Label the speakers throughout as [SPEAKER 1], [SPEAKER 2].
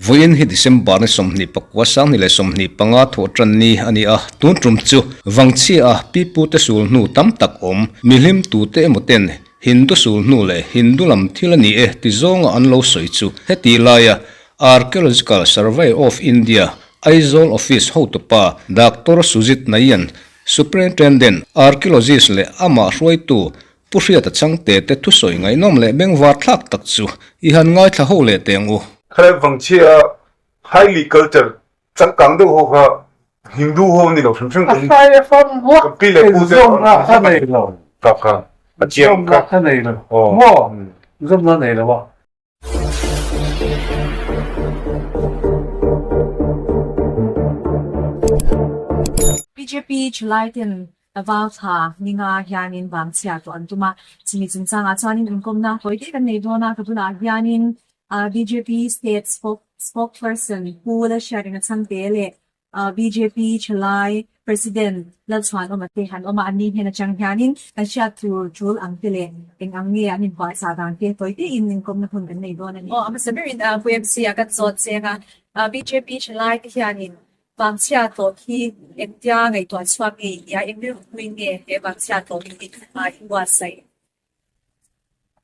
[SPEAKER 1] Vawiin hi December ni 29 sanghnih leh 25 thawh tan ni a ni a, tun tum chu Vangchhia a pipute sul hnu tam tak awm, mihlim tute emaw ten Hindu sul hnu leh Hindu lam thil a ni e ti zawnga an lo sawi chu heti laia Archaeological Survey of India Aizawl Office hotupa Doctor Sujit Nayan Superintendent Archaeologist leh amah hruaitu Pu Hriata Changte te thusawi ngaihnawm leh bengvar thlak tak chu i han ngaithla ho leh teh ang u.
[SPEAKER 2] Khalai Vangchhia highly cultured changkang deuh ho kha Hindu ho ni lo hrim hrim
[SPEAKER 3] ka ka
[SPEAKER 2] pi leh pu te
[SPEAKER 3] Zawmna ka nei lo.
[SPEAKER 2] Ka kha a chiang
[SPEAKER 3] ka. Zawmna ka nei lo. Maw? Zawmna nei lo a.
[SPEAKER 4] Bjp Thalai ten vau thla ninga hianin vangchhia tawh an tum a, chumi chungchangah chuanin inkawmna hawi daih kan nei dawn a, ka bulah hianin bjp state spokesperson Pu Lalhriatrenga Chhangte leh Bjp Thalai President Lalchhuanawma te han awm a, an ni hnen atang hianin kan hriat tur tul ang te leh eng ang nge an inbuatsa dan te tawi tein inkawmna hun kan nei dawn a ni. Aw, a hmasa berin Pu MC a kan zawt cheng a, bjp Thalai te hianin Vangchhia tawh hi engtia ngaihtuah chhuak nge i nia, eng rilru puiin nge he vangchhia tawh hi inbuatsaih?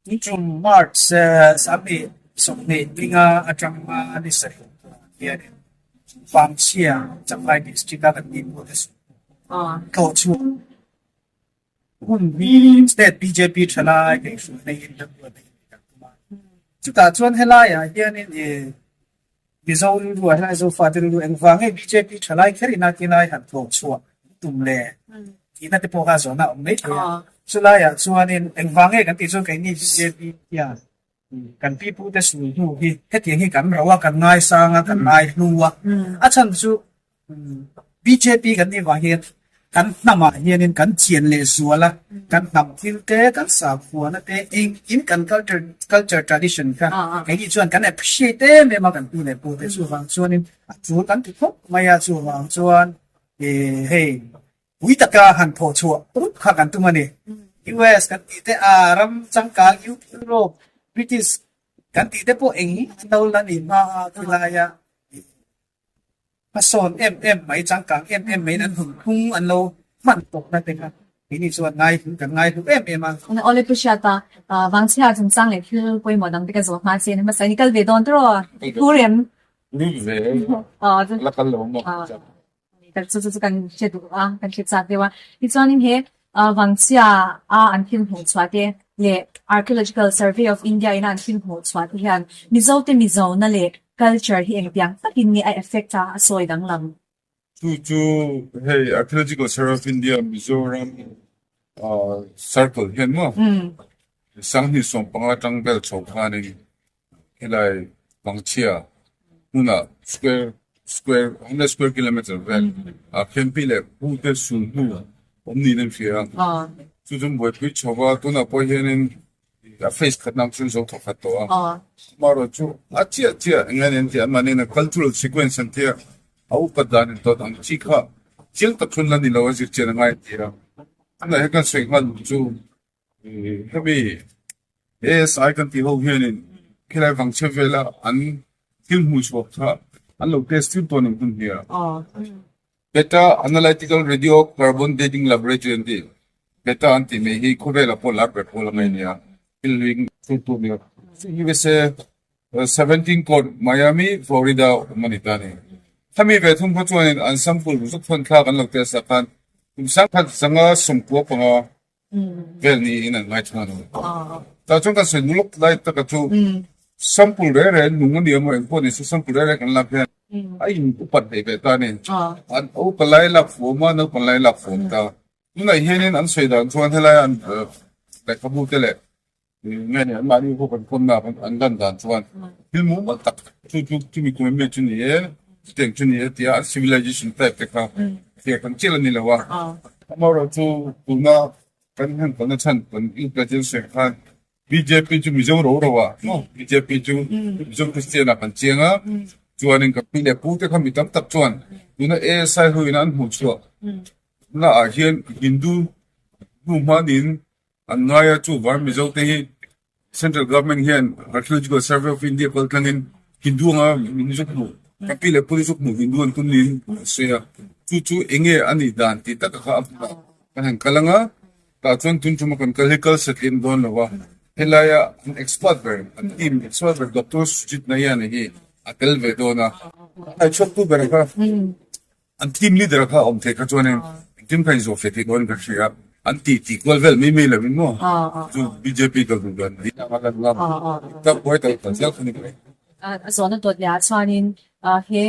[SPEAKER 5] Nichung March 20 25 atanga ni sarih hianin Vangchhia Champhai District a kan tih pawh te tlawh chhuak hun hi State bjp thalai kaihhruaina in kan ruat a ni kan tum a. Chutah chuan helaiah hianin ih Mizo rilru ah helai Zofate rilru engvang nge bjp thalai kher ina tilai han tlawh chhuah tum le tihna te pawh kha zawhna a awm mai thei a. Chulaiah chuanin engvang nge kan tih chuan keini bjp hian kan pipute sul hnu hi hetiang hi kan ro a, kan ngaisang a, kan ngaihlu a. A chhan chu Bjp kan nih vang hian kan hnamah hianin kan chian leh zual a, kan hnam thil te, kan sakhuana te, engkim kan culture culture tradition kha keini chuan kan appreciate em em a kan pu leh pu te chuvang chuanin a tul kan ti khawp mai a, chuvang chuan ih hei pui taka han thawh chhuah rup kha kan tum a ni. US kan tih te a ram changkang Europe, British kan tih te pawh eng an lo la ni hma a khilai a. Hmasawn em em mai, changkang em em maiin an hun phung an lo hman tawhna te kha keini chuan ngai kan ngai hlu em em a.
[SPEAKER 4] Awle Pu Hriata, Vangchhia chungchang leh thil pawimawh dang te ka zawh hma che a ni hmasa in i kal ve dawn tiraw? Thu rem?
[SPEAKER 2] Ni ve, la kal lo maw?
[SPEAKER 4] Chu chu chu kan hre duh a, kan hre chak deuh a. Tichuanin he Vangchhia a an thil hmuh chhuah te leh Archaeological Survey of India ina an thil hmuh chhuah te hian Mizote Mizona leh culture hi engtiang takin nge a effect a, a sawi danglam?
[SPEAKER 2] Chu chu hei Archaeological Survey of India Mizoram Circle hian maw 2015 atang vel chho khanin Helai Vangchhia hmunah square square hundred square kilometer vel a Khenpi leh Pu te sul hnu awm niin an hria a. Chu chu buaipui chho va, tunah pawh hianin a phase khat nak chu zo thawk khat tawh a. Amaherawh chu a chiah chiah eng nge an tih anmahni in cultural sequence an tia a upat dan in dawt ang chi kha chiang tak chhun la ni lo a zirchian a ngai an ti a. Tunah hian kan sawi nghal chu Hemi ASI kan tih ho hianin khilai vangchhe vela an thil hmuh chhuak kha an lo test tir tawn ang hun hnia. Beta Analytical Radio Carbon Dating Laboratory an ti. Beta an tih mai hi khawvelah pawh lar ber pawl a ngai nia. Thil hlui thil tur nia. USA 17 Court, Miami, Florida awm a ni ta a ni. Hemi ve thung kha chuanin an sample zuk thawn thlak an lo test ah khan kum sangkhat zanga 95 vel niin an ngaithla a ni. Tah chuan kan sawi nulawk lai taka chu sample reh reh nung a ni emaw engpawh ni se sample reh reh kan lak hian a in upat hleih ve ta a ni. An upa lai lak fuam a, naupang lai lak fuam ta. Tunah hianin an sawi dan chuan helai an lehkhabu te leh Nge ni anmahni ho kan kawmna an lan dan chuan thil mumal tak chu chu chumi kum em em chu ni e, chutiang chu ni e tia an civilization type te kha thlir kan chiah la ni lo a. Amaherawh chu tuna kan han kalna chhan kan intelligence sawi khan bjp chu Mizo ro ro ah maw bjp chu Mizo Christian ah kan chiang a, chuanin ka pi leh pu te kha mi tam tak chuan tuna ASI ho in an hmuh chhuah na ah hian Hindu hnu hmanin An ngai a, chuvang Mizo te hi Central Government hian Archaeological Survey of India kal tlangin Hindu anga min zuk hmuh, ka pi leh pu te zuk hmuh Hindu an tum niin an sawi a, chu chu eng nge a nih dan tih taka kha a hmunah kan han kal ang a, tah chuan tun ṭuma kan kal hi kal satliam dawn lo a, helaia an expert ber, an team expert ber Doctor Sujit Nayani hi a tel ve dawn a, a chhuaktu ber kha. An team leader kha awm theih kha chuanin engtin kha inzawh feh theih dawn ka hria. An tih tih kual vel mai mai lovin maw chu bjp kal duh dan ding anga lan ngam tak buai tal tal zel kha ni mai.
[SPEAKER 4] A zawhna dawt leh ah chuanin he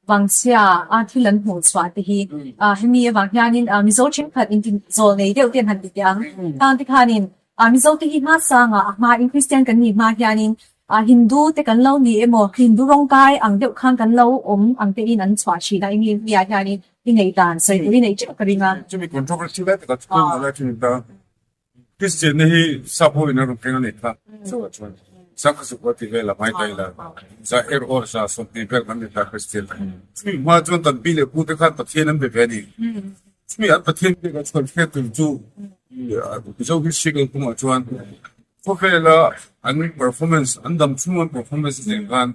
[SPEAKER 4] vangchhia a thil an hmuh chhuah te hi hemi avang hianin Mizo thenkhat inti zawl nei deuh te an han ti teh ang. Khang te khanin Mizo te hi hmasangah a hmain Kristian kan nih hma hianin Hindu te kan lo ni emaw Hindu rawngkai ang deuh khan kan lo awm ang tein an chhuah thin a, enge hmiah hianin i neih dan sawi tur i neih teuh ka ring a.
[SPEAKER 2] Chumi controversy lai takah chu pawimawh lai thin ta. Kristianna hi sap ho in a rawn keng a nih kha chauh chuan sangha sukua tih vel a hmai ta ila za er awr za 20 vel kan ni ta Kristian. Chumi hma chuan kan pi leh pu te khan Pathian an be ve a ni. Chumi an Pathian biak a chhuan hriat tur chu Mizo history kalphungah chuan Khawvela an performance, an dam chhung an performance a nen khan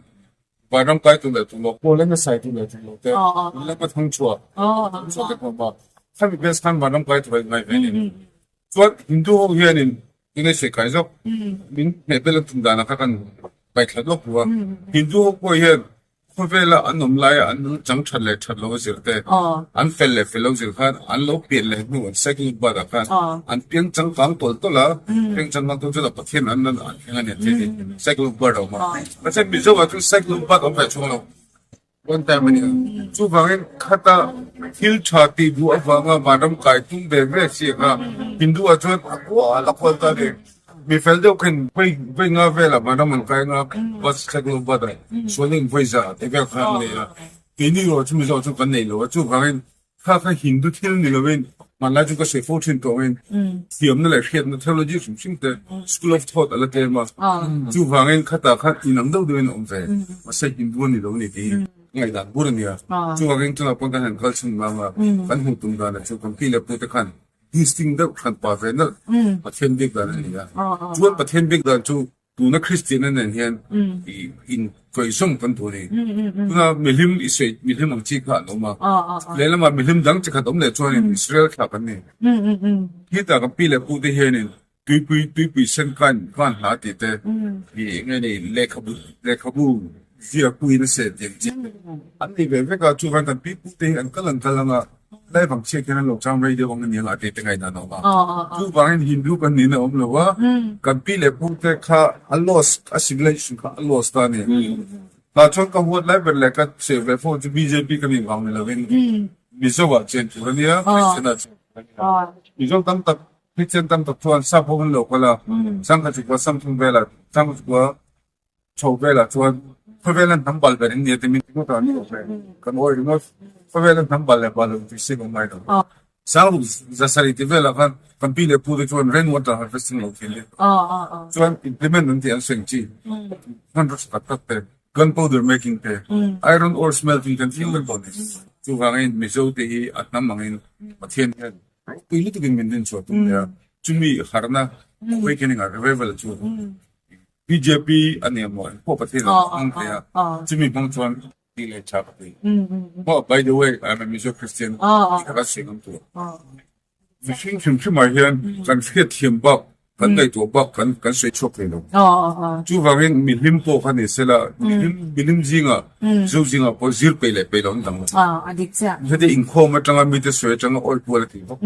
[SPEAKER 2] vanram kai tur leh tur lo, pawl en a sai tur leh tur lo te, in lama thang chhuah, thang chhuah te pawh a khami base khan vanram kai tur a inngai ve a ni. Chuan Hindu ho hianin tunge sawi kai zawk min hmeh bel an tum danah kha kan paihthla lawk lo a, Hindu ho pawh hian Khawvela an awm laia an nung chang that leh that lo a zir te, an fel leh fel lo zir khan an lo pian leh hnu an cycle bat ah khan an piang changkang tawlh tawlh a, piang changkang tawlh tawlh a Pathian an lan an thleng a ni an ti a ni, cycle bat a awm a. Mahse Mizo ah chuan cycle bat a awm ve chhung lo, one time a ni a. Chuvangin khata thil tha tih duh avanga vanram kai tum ve ve si ang a, Hindu ah chuan a kual a kual ta a ni. Mi fel deuh khin vawi nga velah vanram an kai anga bus thlek lo bat a chuanin vawi za te vel kha an nei a keini erawh chu Mizo chu kan nei lo a chuvangin kha kha Hindu thil ni lovin hmanlai chu ka sawi fo thin tawh angin thiamna leh hriatna theology hrim hrim te school of thought a la tlem a chuvangin khatah khan inang deuh deuhin a awm ve mahse Hindu a ni lo a ni tih hi ngaihdan bur a nia chuvangin tunah pawn kan han kal chhun vang a kan hmuh tum danah chu kan pi leh pu te khan Distinct deuh hran pa ve nalh Pathian biak dan a ni a. Chuan Pathian biak dan chu tuna Kristianna nen hian in kawihzawm kan duh a ni. Tuna mihlim i sawi mihlim ang chi kha an awm a. Lehlamah mihlim dang chi khat awm leh chuanin Israel thlah kan ni. Khitah kan pi leh pu te hianin tuipui tuipui sen khan khan hla tih te ih eng nge ni lehkhabu lehkhabu ziak puiin a seh tih ang chi te an nei ve vek a. Chuvang kan pi pu te hi an kal an kal ang a. Lai vang chiah khian an lo chang rei deuh ang a ni ang a tih te ngaihdan a awm a. Chuvangin Hindu kan niin a awm lo a, kan pi leh pu te kha a lost, a civilization kha a lost ta a ni. Tah chuan ka huat lai ber leh ka cheh ve fo chu bjp ka nih vang ni lovin Mizo ah chen tur a nia, Christian ah chen tur a nia. Mizo tam tak, Christian tam tak chuan sap ho an lo kal a, changkhat chukua samthum velah changkhat chukua Chho velah chuan khawvela hnam bal ber in nia ti min ti ngawt a ni awm e. Kan awi ringawt khawvela hnam bal leh bal lo tih sin awm ngai lo. Sangruk zasarih ti velah khan kan pi leh pu te chuan rain water harvesting lo thil hi chuan implement an tih an seng chi hmanraw tha tak tak te, gun powder making te, iron ore smelting te an thleng vek tawh a ni. Chuvangin Mizo te hi a hnam angin Pathian hian ropui lutukin min rinchhuah tum hle a, chumi harhna awakening a revival chu Bjp a nia maw eng pawh Pathian a hmang thei a, chumi hmang chuan tih leh tha ka ti. Maw by the way I am a Mizo Christian tih kha kan sawi ngam tur. Mihring hrim hrimah hian kan hriat thiam bak kan ngaihtuah bak kan kan sawi chhuak thei lo. Chuvangin mihlim pawh kha ni sela mihlim mihlim zingah Mizo zingah pawh zir peih leh peih lo an dang lo. Heti inkhawm atanga mite sawi atanga awi kual a tih vak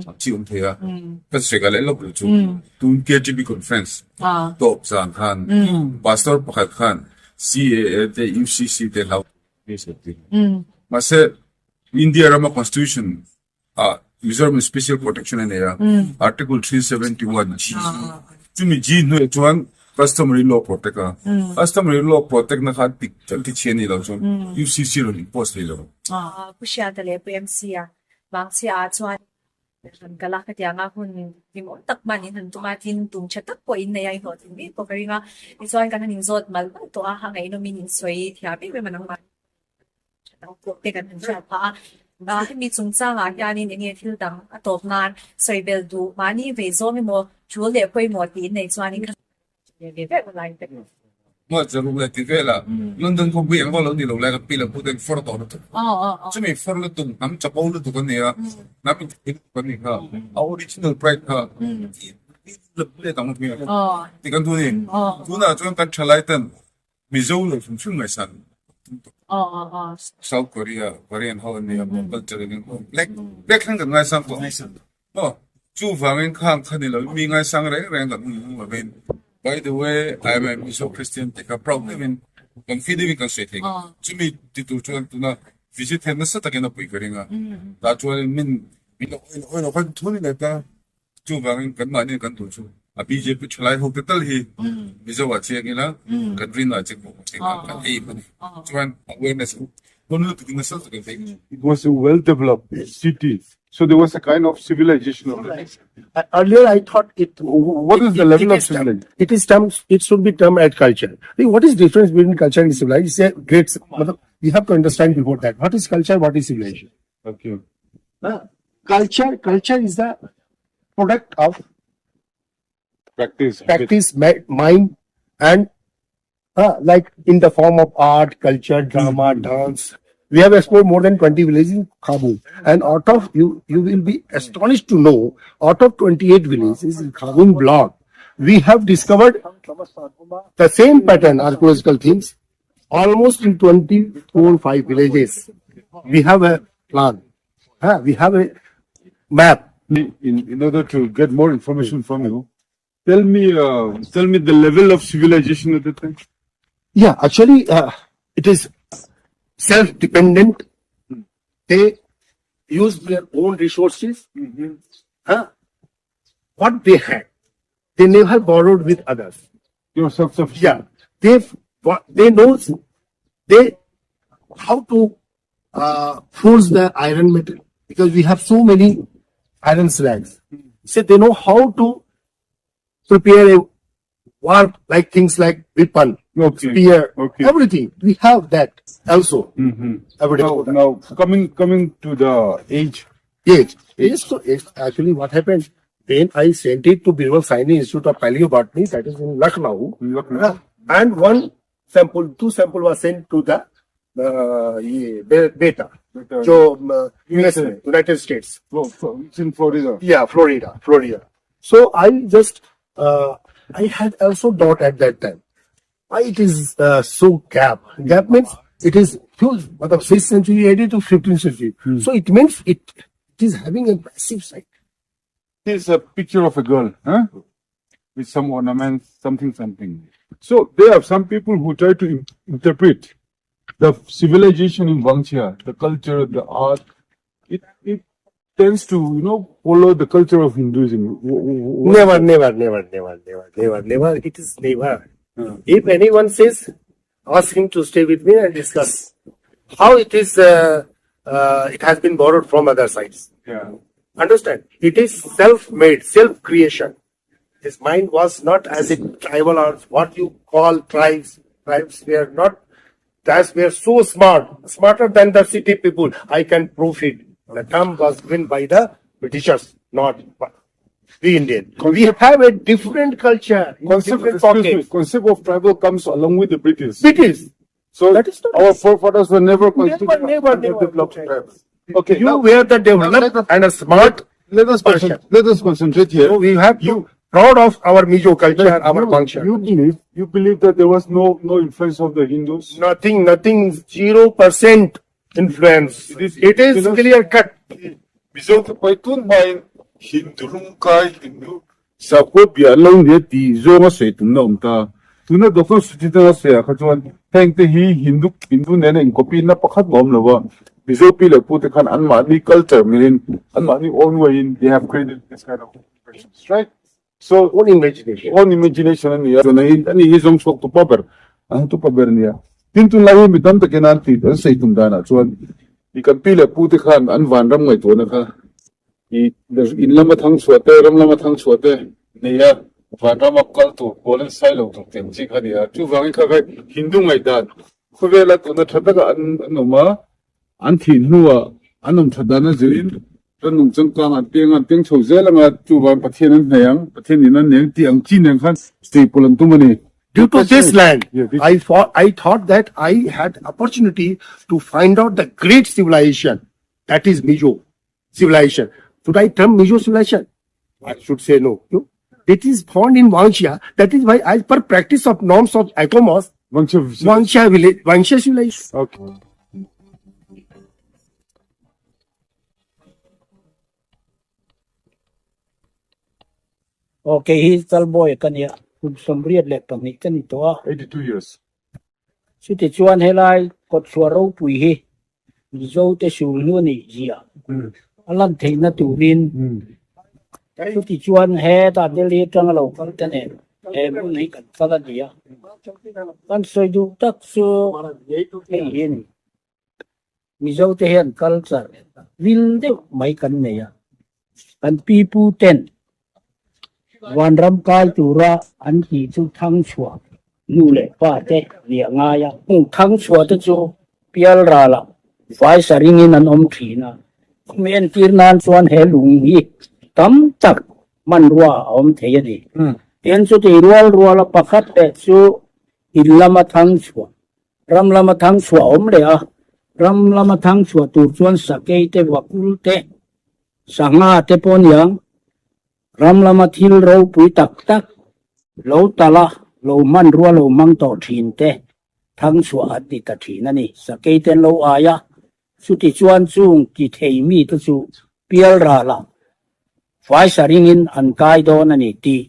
[SPEAKER 2] ang chi awm thei a, kan sawi ka leh lawk lo chu tun KTP conference Tawp zan khan Pastor pakhat khan CAA te UCC te hlau tur mahse India rama Constitution ah Mizoram Special Protection a nei a Article 371 G chumi G hnuaiah chuan Customary Law Protect a Customary Law Protect na kha tik an ti chhian ni lo chuan UCC rawn impose thei lo.
[SPEAKER 4] Pu Hriata leh Pu MC a vangchhia ah chuan Han kal a, khatianga hun hlimawm tak hman in han tum a, tin tum tha tak pawh in nei a, i hlawhtlin bik pawh ka ring a. Tichuan kan han inzawt mal mal tawh a, a ngaihnawmin in sawi thiam em em a nangmah tha tak pawh te kan han hriat phah a. Hemi chungchangah hianin eng nge thil dang a tawp nan sawi bel duh mahni vei zawng emaw tul leh pawimawh tih in nei chuanin kha ve ve vek lai te.
[SPEAKER 2] Maw zaruk leh ti vel a, London khawpui eng vak lo ni lo lai kan pi leh pu ten fawr tawh lutuk. Chumi fawr lutuk hnam chapo lutuk an ni a, hnam inthei lutuk an ni kha, a original pride kha let ang hmiang ti kan thu a ni. Tunah chuan kan thalai ten Mizo lo hrim hrim ngaihsan tum tawh. South Korea, Korean ho an ni a, culture in black black thleng kan ngaisang tawh. Maw chuvangin khang kha ni lo mi ngaisang reng reng kan hmu hmu lovin by the way I am a Mizo Christian tih kha proud deuhin kan feel deuhin kan sawi thei chumi ti tur chuan tuna visit hian nasa takin a pui ka ring a tah chuanin min min lo awih awih lo khan thu ni leh ta chuvangin kan mahni kan duh chu a bjp thalai ho te tal hi Mizo ah chiang ila kan rin ah chiang bawk kan aim a ni chuan awareness pawn lutuk in nasa takin theih
[SPEAKER 6] It was a well developed city so there was a kind of civilization already.
[SPEAKER 7] Earlier I thought it.
[SPEAKER 6] What is the level of civilization?
[SPEAKER 7] It is termed, it should be termed as culture. What is difference between culture and civilization? It's a great, you have to understand before that. What is culture? What is civilization?
[SPEAKER 6] Okay.
[SPEAKER 7] Culture, culture is the product of
[SPEAKER 6] Practice.
[SPEAKER 7] Practice, mind, and like in the form of art, culture, drama, dance. We have explored more than 20 villages in Khabung, and out of you, you will be astonished to know, out of 28 villages in Khabung block, we have discovered the same pattern, archaeological things, almost in 24, 5 villages. We have a plan. We have a map.
[SPEAKER 6] In, in order to get more information from you, tell me, uh, tell me the level of civilization at the time.
[SPEAKER 7] Yeah, actually, uh, it is self-dependent. They use their own resources. Mm-hmm. Huh? What they had, they never borrowed with others.
[SPEAKER 6] You're self-sufficient.
[SPEAKER 7] Yeah, they they know they how to uh, force the iron metal because we have so many iron slags. So they know how to prepare a war like things like weapon,
[SPEAKER 6] okay.
[SPEAKER 7] spear,
[SPEAKER 6] okay.
[SPEAKER 7] everything. We have that also.
[SPEAKER 6] Mm-hmm. Now, now coming coming to the age.
[SPEAKER 7] Age. Age. So it's actually what happened when I sent it to Birbal Sahni Institute of Paleobotany, that is in Lucknow.
[SPEAKER 6] Lucknow.
[SPEAKER 7] And one sample, two sample was sent to the uh, ye, Beta,
[SPEAKER 6] Beta.
[SPEAKER 7] जो US में, United States.
[SPEAKER 6] It's in Florida.
[SPEAKER 7] Yeah, Florida, Florida. So I just, uh, I had also doubt at that time. Why it is uh, so gap? Gap means it is huge, matlab 6th century AD to 15th century. So it means it, it is having a massive site.
[SPEAKER 6] Here's a picture of a girl, huh? With some ornaments, something, something. So there are some people who try to in- interpret the civilization in Vangchhia, the culture, the art. It it tends to you know follow the culture of Hinduism. Wh- wh- what-
[SPEAKER 7] Never, never, never, never, never, never, never. It is never. If anyone says, ask him to stay with me and discuss how it is. Uh, uh, it has been borrowed from other sites.
[SPEAKER 6] Yeah.
[SPEAKER 7] Understand? It is self-made, self-creation. His mind was not as a tribal or what you call tribes. Tribes were not. Tribes were so smart, smarter than the city people. I can prove it. The term was given by the Britishers, not the Indian. We have a different culture, in
[SPEAKER 6] Concept,
[SPEAKER 7] different
[SPEAKER 6] excuse me,
[SPEAKER 7] pockets.
[SPEAKER 6] concept of tribal comes along with the British.
[SPEAKER 7] British.
[SPEAKER 6] So
[SPEAKER 7] That is not-
[SPEAKER 6] our forefathers were never considered
[SPEAKER 7] never, never.
[SPEAKER 6] developed tribes. Okay,
[SPEAKER 7] You
[SPEAKER 6] now
[SPEAKER 7] were the developed and a smart.
[SPEAKER 6] let us
[SPEAKER 7] person.
[SPEAKER 6] concent- let us concentrate here.
[SPEAKER 7] So we have to
[SPEAKER 6] You-
[SPEAKER 7] proud of our Mizo culture, our
[SPEAKER 6] you,
[SPEAKER 7] culture.
[SPEAKER 6] You believe you believe that there was no no influence of the Hindus.
[SPEAKER 7] Nothing, nothing, 0% influence.
[SPEAKER 6] It is-
[SPEAKER 7] It is clear cut.
[SPEAKER 6] Mizo te pai tun hmain Hindu lungkai Hindu sakhua bia lo nia tih zawnga sawi tumna a awm ta. Tuna Doctor Suchitana sawiah kha chuan heng te hi Hindu Hindu nena inkawpi na pakhat a awm lo a, Mizo pi leh pu te khan anmahni culture milin anmahni own way in they have created this kind of impressions right. So
[SPEAKER 7] Own imagination.
[SPEAKER 6] own imagination a ni a, chuan ani hi zawng chhuak tupa ber an tupa ber a ni a. Tin tunlai hi mi tam takin an tih an sawi tum danah chuan i kan pi leh pu te khan an vanram ngaihtuahna kha i in lama thang chhuah te ram lama thang chhuah te nei a vanrama kal tur pawl an sai lo tur tih ang chi kha a ni a. Chuvangin kha kha Hindu ngaihdan khawvela tuna tha taka an an awm a, an thih hnuah an awm tha dan a zirin ran nung changkang an piang a, an piang chho zel ang a, chuvang Pathian an hnaih ang, Pathian in an nei ang tih ang chi nen khan sawi pawl an tum a ni.
[SPEAKER 7] Due to this land, I thought, I thought that I had opportunity to find out the great civilization, that is Mizo civilization. Should I term Mizo civilization? I should say no. No. It is found in Vangchhia. That is why, as per practice of norms of ICOMOS, Vangchhia village, Vangchhia civilization.
[SPEAKER 6] Okay.
[SPEAKER 8] Aw kei hi Chalbawi ka nia, kum 82 ka ni tawh a.
[SPEAKER 6] 82 years.
[SPEAKER 8] Chuti chuan helai kawtchhuah ropui hi Mizo te sul hnu a nih zia a lan theihna turin chuti chuan hetah Delhi atanga lo kal te nen he hmun hi kan kal a ni a. Kan sawi duh tak chu hei hi a ni. Mizo te hian culture vil deuh mai kan nei a, kan pipu ten vanram kai tura an tih chu thangchhuah nu leh pa te nia ngai a. Thangchhuah te chu pial ralah vai sa ringin an awm thin a, khumi entir nan chuan he lung hi tam tak hmanrua a awm thei a ni. Tin, chuti rual ruala pakhat leh chu in lama thangchhuah Ram lama thang chhuah awm leh a, ram lama thang chhuah tur chuan sakei te, vakul te, sangha te pawh aniang ram lama thil ropui tak tak lo tal a, lo hmanrua lo hmang tawh thin te thang chhuah an ti ta thin a ni. Sakei te an lo ai a, chuti chuan chung ti thei mi te chu pial ral a, fai sa ringin an kai dawn a ni tih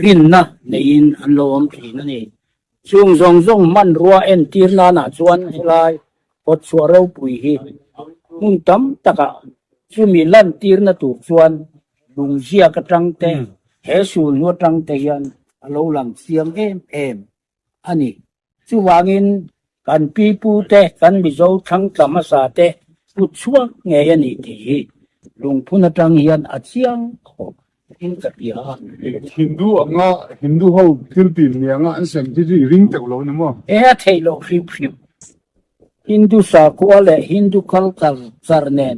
[SPEAKER 8] rinna neiin an lo awm thin a ni. Chung zawng zawng hmanrua entir nanah chuan helai kawtchhuah ropui hi hmun tam takah chumi lantirna tur chuan lungziak atang te, he sulhnu atang te hian a lo lang chiang em em a ni. Chuvangin kan pipute, kan Mizo thangtla hmasa te kut chhuak ngei a nih tih hi lungphun atang hian a chiang khawp in ka hria a.
[SPEAKER 6] Hindu anga Hindu ho thil tih ni anga an sem khi chu i ring teuh lo ni maw?
[SPEAKER 8] E a theih loh hrim hrim. Hindu sakhua leh Hindu culture nen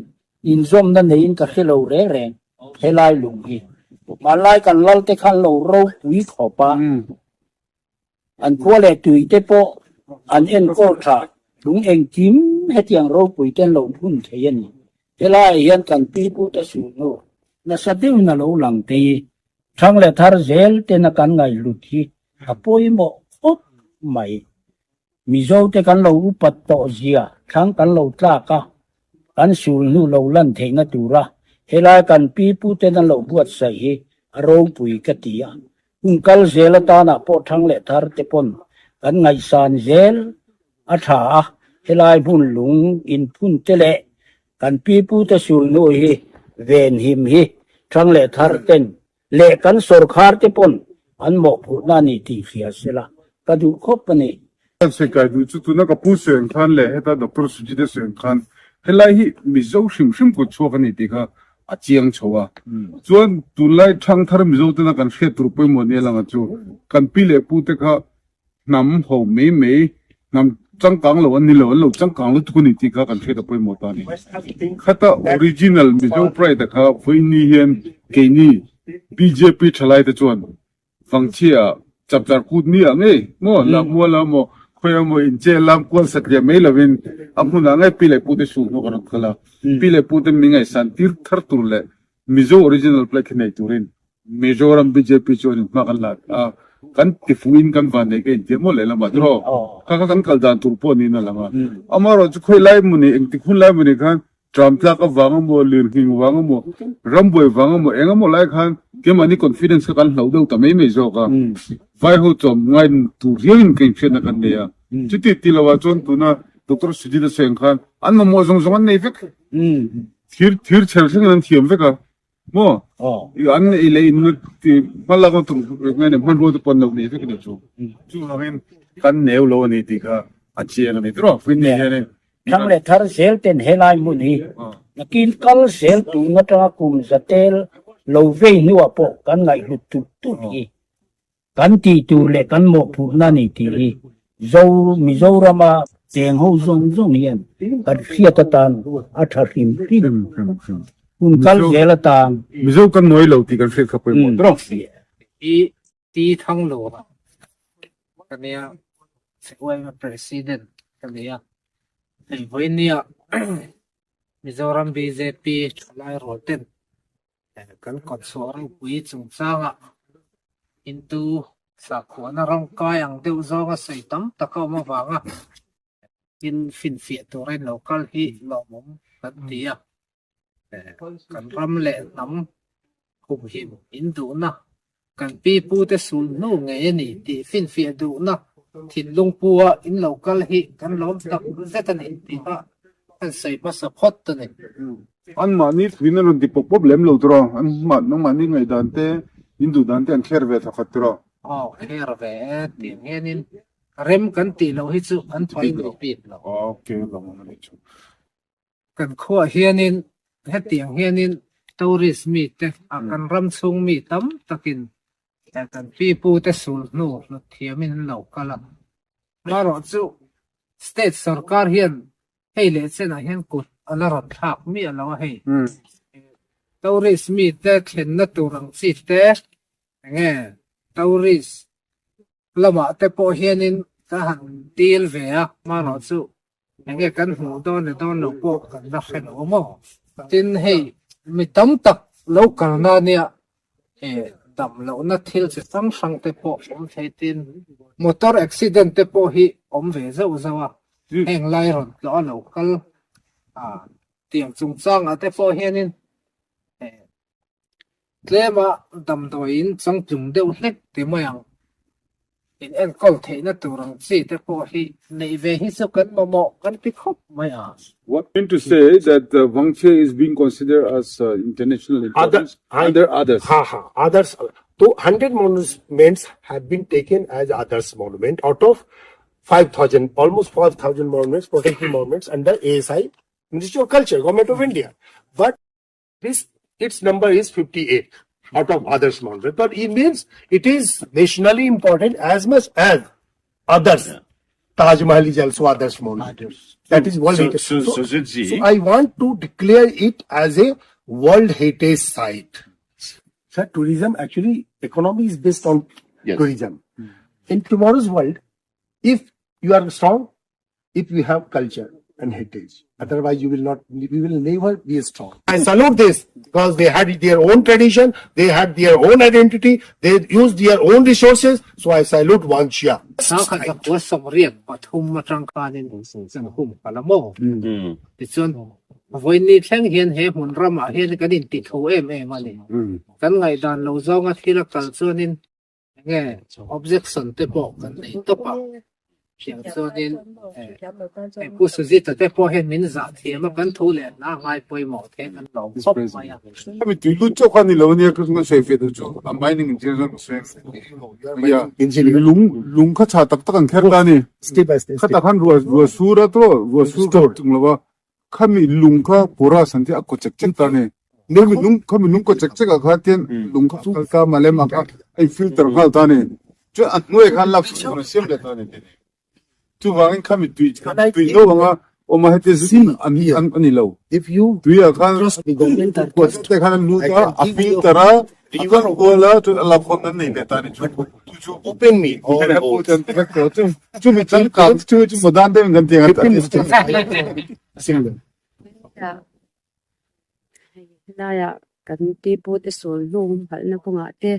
[SPEAKER 8] inzawmna neiin ka hre lo reng reng helai lung hi. Hmanlai kan lalte khan lo ropui khawp a. An khua leh tui te pawh an enkawl tha lung engkim hetiang ropui ten lo phun thei a ni. Helaiah hian kan pipute sulhnu nasa deuhin a lo lang tei i thang leh thar zel tena kan ngaihhlut hi a pawimawh khawp mai. Mizo te kan lo upat tawh zia thlang kan lo tlak a, kan sulhnu lo lan theihna tura helai kan piputen an lo buatsaih hi a ropui ka ti a. Hun kal zel atanah pawh thang leh thar te pawn kan ngaihsan zel a tha a, helai hmun lung inphun te leh kan pipute sulhnu hi venhim hi thang leh thar ten leh kan sawrkhar te pawn an mawhphurhna a ni tih hria sela ka duh khawp a ni.
[SPEAKER 6] Kan sawi kai duh chu tuna ka pu sawi ang khan leh heta Doctor Sujit a sawi ang khan helai hi Mizo hrim hrim kut chhuak a ni tih kha a chiang chho a. Chuan tunlai thangthar Mizo tena kan hriat tur pawimawh nia lang a chu kan pi leh pu te kha hnam ho mai mai hnam changkang lo an ni lo, an lo changkang lutuk a ni tih kha kan hriat a pawimawh ta a ni. Khata original Mizo pride a kha vawiini hian keini bjp thalai te chuan Vangchhia chapchar kut ni ah ngei maw Lahmual ah maw khawi ah maw inche lam kual satliah mai lovin a hmun ah ngei pi leh pu te sul hnu ka rawn kal a, pi leh pu te mi ngaihsan tir thar tur leh Mizo original plate hi nei turin Mizoram bjp chuan in hma kan la a, kan tifuhin kan van nei ka intiam maw lehlamah chu aw, kha kha kan kal dan tur pawh niin a lang a. Amaherawh chu khawi lai maw ni, engtik hun lai maw ni khan tram tlak avang emaw, lirnghing vang emaw, rambuai vang emaw, eng emaw lai khan keimahni confidence kha kan hlauh deuh ta mai mai zawk a, vai ho chawm ngai tur riauin ka inhriatna kan nei a. Chuti ti lovah chuan tuna Doctor Sujit a sawi ang khan an mamawh zawng zawng an nei vek, thir thir chher thlengin an thiam vek a. Maw? An ei leh in hma lak na tur nge ni hmanrua te pawn lo nei vek a ni chu. Chuvangin kan neu lo a ni tih kha a chiang a ni tiraw Queen ni hianin.
[SPEAKER 8] Thang leh thar zel ten helai hmun hi nakin kal zel tun atanga kum zatel lo vei hnuah pawh kan ngaihhlut tut tut hi. Kan tih tur leh kan mawhphurhna a ni tih hi Zo Mizorama cheng ho zawng zawng hian kan hriat atan a tha hrim hrim. Hun kal zel atan.
[SPEAKER 6] Mizo kan nawi lo tih kan hriat kha pawimawh tawh.
[SPEAKER 9] Hi ti thang lo a. ka nia, YMA President ka ni a. Hei vawinia Mizoram bjp thalai rual ten kan kawtchhuah ropui chungchangah Hindu sakhuana rawngkai ang deuh zawnga sawi tam tak a awm avanga in finfiah tura in lo kal hi lawmawm kan ti a. Kan ram leh hnam humhim in duhna, kan pi pute sul hnu ngei a ni tih finfiah duhna thinlung pua in lo kal hi kan lawm tak zet a ni tih a kan sawi hmasa phawt a ni.
[SPEAKER 6] Anmahni thuin an rawn ti pawp pawp lem lo tur a, anmahni ngaihdan te, in duhdan te an kher ve thakhat tur a.
[SPEAKER 9] Aw, kher ve e tih ang hianin rem kan tih loh hi chu an phal mai bik lo.
[SPEAKER 6] Okay, lawm a nih chu.
[SPEAKER 9] Kan khuaah hianin hetiang hianin tourist mite ah kan ram chhung mi tam takin kan pipu te sul hnu hlut thiamin an lo kal a. Marawh chu state sorkar hian hei leh chenah hian kut a la rawn thlak miah lo a hei. Tourist mite thlenna tur ang chi te enge tourist lamah te pawh hianin ka han dil ve a, hmanawh chu enge kan hmuh dawn leh dawn loh pawh kan la hre lo maw? Tin hei mi tam tak lo kalna nia eh dam lohna thil chi hrang hrang te pawh awm thei tin motor accident te pawh hi awm ve zauh zauh a, heng lai rawn tlawh a lo kal a tiang chungchangah te pawh hianin eh Tlema damdawiin changtlung deuh hlek ti mai ang. In enkawl theihna tur ang chi te pawh hi neih ve hi chu kan mamawh kan ti khawp mai a.
[SPEAKER 6] What mean to say that Vangchhia is being considered as international importance under others.
[SPEAKER 7] Ha ha others to 100 monuments have been taken as others monument out of 5000 almost 5000 monuments protected monuments under ASI Ministry of Culture Government of India but This its number is 58 out of others mountain. But it means it is nationally important as much as others. Yeah. Taj Mahal is also others monument. Others. That is World so, Heritage.
[SPEAKER 2] So,
[SPEAKER 7] so,
[SPEAKER 2] so,
[SPEAKER 7] so I want to declare it as a World Heritage Site. Sir, tourism actually, economy is based on
[SPEAKER 6] yes.
[SPEAKER 7] tourism. In tomorrow's world, if you are strong, if you have culture and heritage. Otherwise, you will not, we will never be strong. I salute this because they had their own tradition, they had their own identity, they used their own resources. So I salute Wangxia.
[SPEAKER 9] Sangkhat zakua 83 atang khanin kan hum kal a maw? Tichuan, vawiin thleng hian he hmun ramah hian kan inti tho em em a ni. Kan ngaihdan lo zawnga thil a kal chuanin Enge objection te pawh kan nei tawp a, tiang chuanin hei Pu Sujit-a te pawh hian min zah thiam a, kan thu leh hna ngai pawimawh te kan lawm khawp mai a.
[SPEAKER 6] Hemi tui lut chauh kha ni lo ania ka sawi fiah duh chu a mining engineer chuan ka sawi ang. Lung lung kha tha tak tak an kher ta a ni. Khatah khan ruah ruah sur a tawh ruah sur kha chung lo va Khami lung kha porous an tih a kaw chek chek ta a ni. Khami lung khami lung kaw chek chek ah khan tian lung kha a kal ta a lem ah kha a in filter nghal ta a ni. Chuan a hnuai khan lak chhuah tur an siam leh ta a ni. Chuvangin khami tui tui no anga awm a heti zut an an a ni lo. Tui ah khan kaw chek te khan an lut a, a filter a, a kal kual a chuan a lak hawn an nei leh ta a ni. Chu chu
[SPEAKER 7] Open me all
[SPEAKER 6] roads. Chumi changkang chu chu modern deuhin kan ti ang a
[SPEAKER 7] Single.
[SPEAKER 10] Helaiah kan pipu te sul hnu humhalhna kawngah te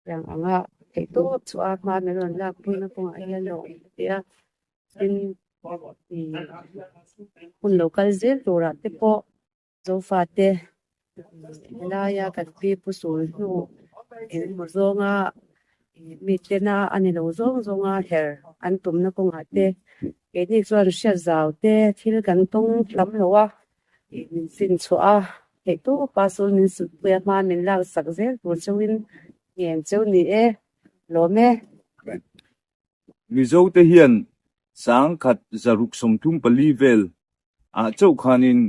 [SPEAKER 10] tiang anga theihtawp chu a hma min rawn lak puina kawngah hian a awm a ti a tin ih hun lo kal zel turah te pawh. Zofate helaia kan pi pu sul hnu engemaw zawnga mi tena a ni lo zawng zawnga her an tumna kawngah te keini chuan hriat zau te thil kan tawng tam lo a min fin chhuah a theihtawpa sul min sutpui a hma min lak sak zel tur cheuhin ngen cheu ni e lawm e.
[SPEAKER 2] Mizote hian sangkhat zaruk 34 vel ah chauh khanin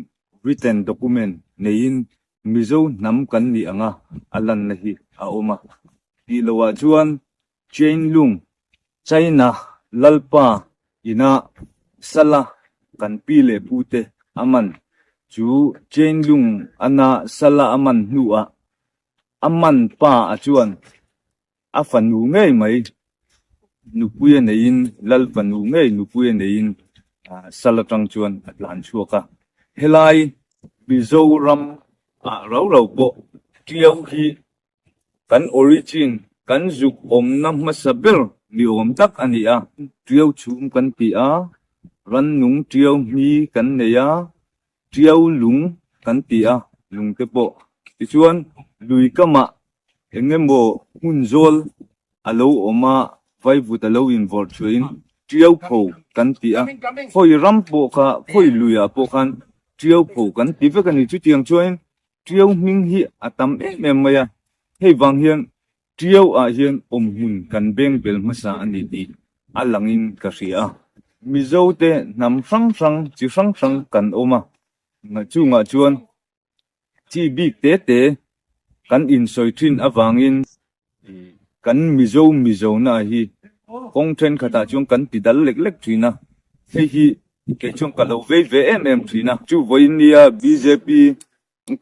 [SPEAKER 2] written document neiin Mizo hnam kan nih anga a lanna hi a awm a. Tih loah chuan Chainlung, China Lalpa ina sala kan pi leh pute a man chu Chainlung ana sala a man hnuah a man pa a chuan a fanu ngei mai.
[SPEAKER 11] Nupui a neiin Lal fanu ngei nupui a neiin sal atang chuan a tlan chhuak a. Helai Mizoram ah rau rau pawh Tiau hi kan origin, kan zuk awmna hmasa ber ni awm tak a ni a. Tiau chhum kan ti a, rannung tiau hmi kan nei a, tiau lung kan ti a, lung te pawh. Tichuan lui kamah eng emaw hmun zawl a lo awm a, vaivut a lo invawrh chhuahin tiau pho kan ti a, khawi ram pawh kha, khawi luiah pawh khan tiau pho kan ti vek a ni. Chutiang chuanin tiau hming hi a tam em em mai a, hei vang hian tiau ah hian awmhmun kan beng bel hmasa a ni tih a langin ka hria a. Mizote hnam hrang hrang, chi hrang hrang kan awm a, chungah chuan Chi bik te te kan insawi thin avangin kan Mizo Mizona hi kawng thenkhatah chuan kan ti dal lek lek thin a, hei hi kei chuan ka lo vei ve em em thin a. Chu vawiin nia bjp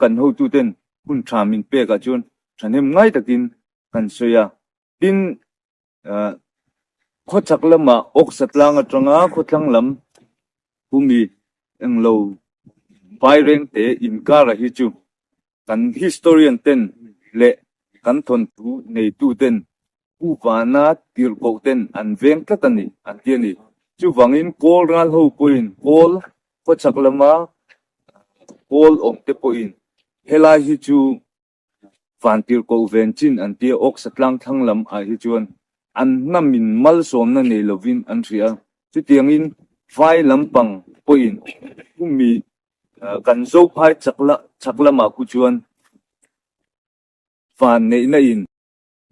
[SPEAKER 11] kan hotuten hun tha min pekah chuan thahnem ngai takin kan sawi a, tin Khawchhak lamah Awksa tlang atanga khawthlang lam humi englo Vairengte inkara hi chu kan historian ten leh kan thawnthu neitu ten Pu Vana tirhkoh ten an veng tlat a ni an ti a ni. Chuvangin Kawl ral ho pawhin Kawl khawchhak lama Kawl awm te pawhin helai hi chu Vantirhkoh ven chin an tia awk satlang thlang lam ah hi chuan an hnamin malsawmna nei lovin an hria a, chutiangin vai lampang pawhin khumi kan Zophai chak lamah khu chuan van neihna in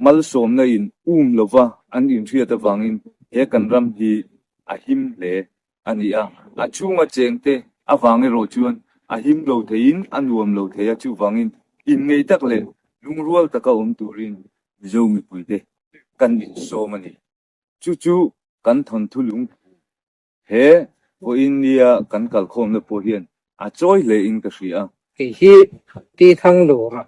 [SPEAKER 11] Malsawmna in um lova an inhriat avangin he kan ram hi a him hle a ni a, a chhunga chengte avang erawh chuan a him lo theiin a nuam lo thei a, chuvangin inngeih tak leh lungrual taka awm turin Mizo mipuite kan insawm a ni. Chu chu kan thawnthu lungphu He vawiin nia kan kalkhawmna pawh hian a chawi hle in ka hria.
[SPEAKER 9] Kei hi Pi Thanglura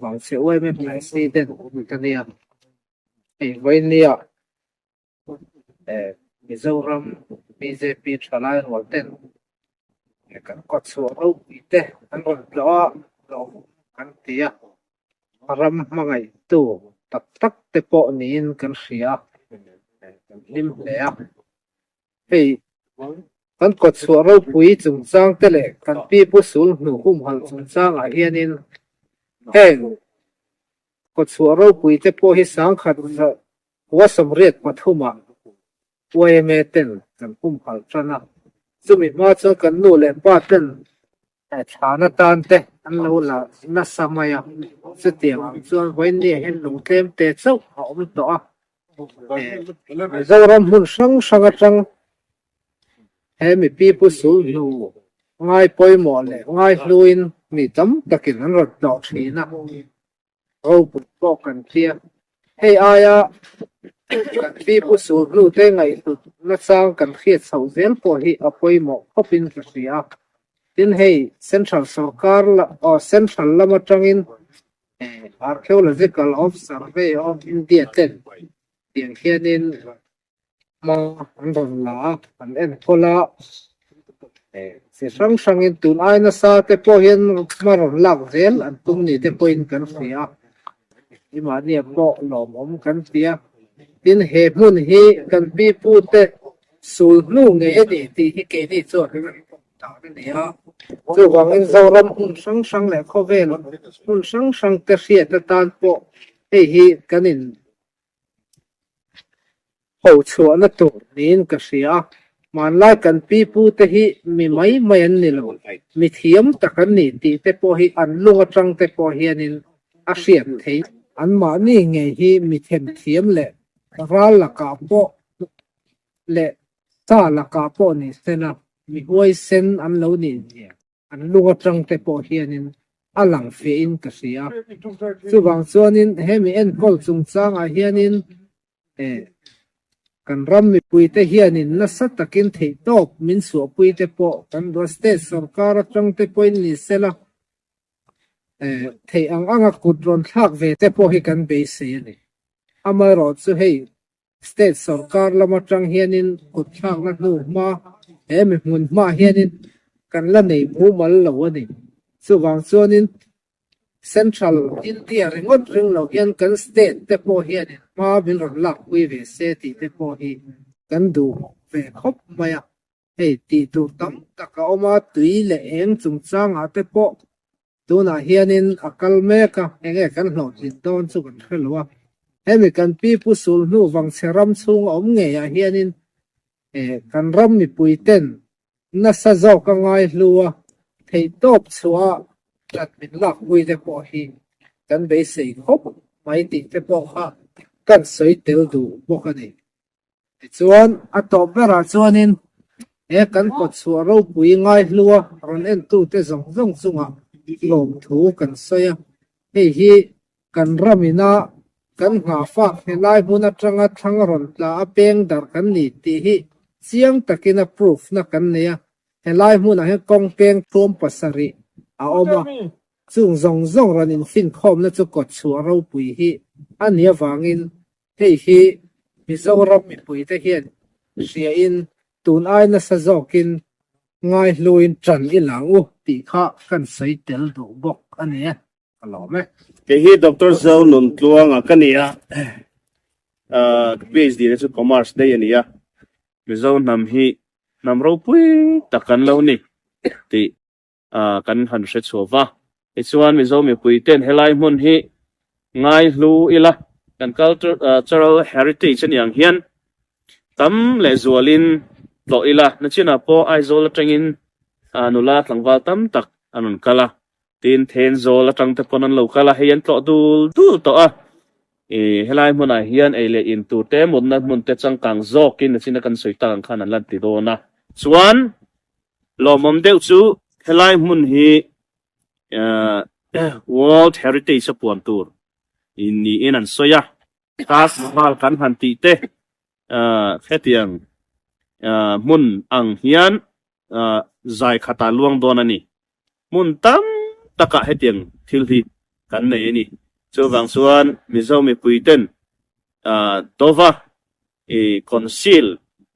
[SPEAKER 9] Vangchhe UMA President ka nia. Hei vawiin nia Mizoram bjp thalai rual ten kan kawtchhuah ropui te an rawn tlawh a, tlawh kan ti a. Ram hmangaihtu tak tak te pawh niin kan hria a, kan hlim hle a. Hei kan kawtchhuah ropui chungchang te leh kan pipu sul hnu humhalh chungchangah hianin heng kawtchhuah ropui te pawh hi sangkhat 1803ah YMA ten kan humhalh tan a, chumi hma chuan kan nu leh pa ten thlan atan te an lo la nasa mai a, chutiang ang chuan vawiinniah hian lung tlem te chauh a awm tawh a, Mizoram hmun hrang hrang atang he mi pipu sul hnu ngai pawimawh leh ngai hluin mi tam takin an rawn tlawh thin a. Ropui pawh kan tia. Hei aia kan pipu sul hnu te ngaihhlut nachang kan hriat chhoh zel pawh hi a pawimawh khawpin ka hria a. Tin hei Central sorkar aw Central lam atangin Archaeological of Survey of India ten tiang hianin hma an rawn la a, an enkawl a, chi hrang hrangin tun ai nasa te pawh hian hma rawn lak zel an tum ni te pawhin kan hria a, keimahnia pawh lawmawm kan ti a, tin he hmun hi kan pipu te sul hnu ngei a ni tih hi keini chuan dan a ni a, chuvangin Zoram hmun hrang hrang leh khawvel hmun hrang hrang te hriat atan pawh hei hi kan in Ho chhuahna tur niin ka hria a, hmanlai kan pipu te hi mi mai mai an ni lo, mi thiam tak an ni tih te pawh hi an lung atang te pawh hianin a hriat theih. Anmahni ngei hi mi themthiam leh ral lakah pawh leh sa lakah pawh ni sela mi huaisen an lo nih zia An lung atang te pawh hianin a lang fiahin ka hria. Chuvang chuanin hemi enkawl chungchangah hianin kan ram mipuite hianin nasa takin theihtawp min chhuahpui te pawh kan duh a, state sorkar atang te pawhin ni sela theih ang anga kut rawn thlak ve te pawh hi kan beisei a ni. Amaherawhchu hei. State sorkar lam atang hianin kut thlakna hnu hma he mi hmun hmaah hianin kan la nei mumal lo a ni. Chuvang chuanin Central India ringawt ring lo hian kan state te pawh hianin hma min rawn lakpui ve se tih te pawh hi kan duh ve khawp mai a. Hei tih tur tam tak a awm a, tui leh eng chungchangah te pawh tunah hianin a kal mek a, enge kan hlawhtlin dawn chu kan hre lo a. Hemi kan pi pu sul hnu vangchhe ram chhunga awm ngeiah hianin kan ram mipui ten nasa zawk a ngai hlu a, theihtawp chhuah a ṭan min lakpui te pawh hi kan beisei khawp mai tih te pawh kha kan sawi tel duh bawk a ni. Tichuan, a tawp berah chuanin he kan kawtchhuah ropui ngaihlua rawn entute zawng zawng chungah lawmthu kan sawi a. Hei hi kan ramina kan nghahfak helai hmun atanga thlang rawn tla a peng darh kan ni tih hi chiang takin a proof na kan nei a. Helai hmunah hian kawng peng thuam pasarih a awm a, chung zawng zawng rawn infinkhawmna chu kawtchhuah ropui hi a nih avangin Hei hi Mizoram mipuite hian hriain tun ai nasa zawkin ngaihluin ṭan i lang u tih kha kan sawi tel duh bawk a ni e, ka lawm e.
[SPEAKER 12] Kei hi Doctor Zo Nuntluanga ka ni a, ka PhD na chu Commerce daih a ni a, Mizo hnam hi hnam ropui tak kan lo ni tih kan han hre chhuah va. Tichuan Mizo mipui ten helai hmun hi ngai hlu ila kan cultural heritage a ni ang hian tam leh zualin tlawh ila nachinah pawh Aizawl atangin nula tlangval tam tak an rawn kal a, tin Thenzawl atang te pawn an lo kal a, hei an tlawh dul dul tawh a. Helai hmunah hian ei leh in tur te mutna hmun te changkang zawkin nachina kan sawi tak ang khan an lan ti dawn a. Chuan Lawmawm deuh chu helai hmun hi World Heritage a puan tur niin an sawi a, Taj Mahal kan han tih te hetiang hmun ang hian zai khatah luang dawn a ni. Hmun tam takah hetiang thil hi kan nei a ni. Chuvang chuan Mizo mipui ten Dova I conceal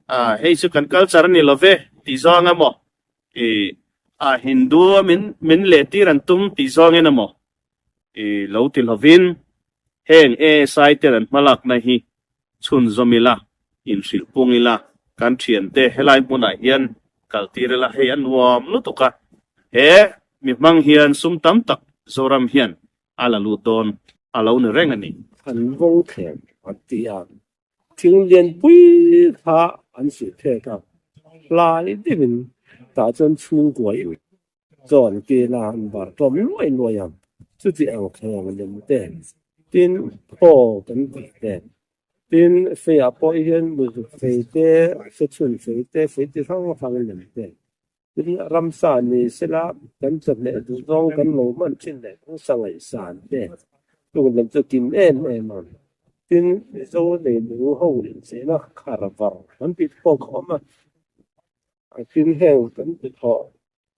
[SPEAKER 12] a hei chu kan culture a ni lo ve tih zawng emaw i a Hindu a min min leh tir an tum tih zawngin emaw i lo ti lovin heng ASI ten an hmalakna hi chhunzawm ila inhrilh pung ila kan thiante helai hmunah hian kal tir ila hei a nuam lutuk a he mi hmang hian sum tam tak Zoram hian a la lut dawn a lo ni reng a ni.
[SPEAKER 13] An vawng thleng an ti a, thing lianpui kha an suih phek a, hlai deuhin tah chuan chhungkua in chaw an kil a, an bar tlawm luai luai a, chuti ang thleng lem te tin phaw kan tih te tin feiah pawh hian muzuk fei te, sechhun fei te, fei ti hrang hrang lem te. Tin, ramsa ni sela kan chawhmeh duh zawng kan lo hman thin leh kan sa ngaihsan te chung lam chu kim em em a. Tin, Mizo nei nung ho incheina khar var kan tih te pawh ka awm a. Tin, heng kan ti thawh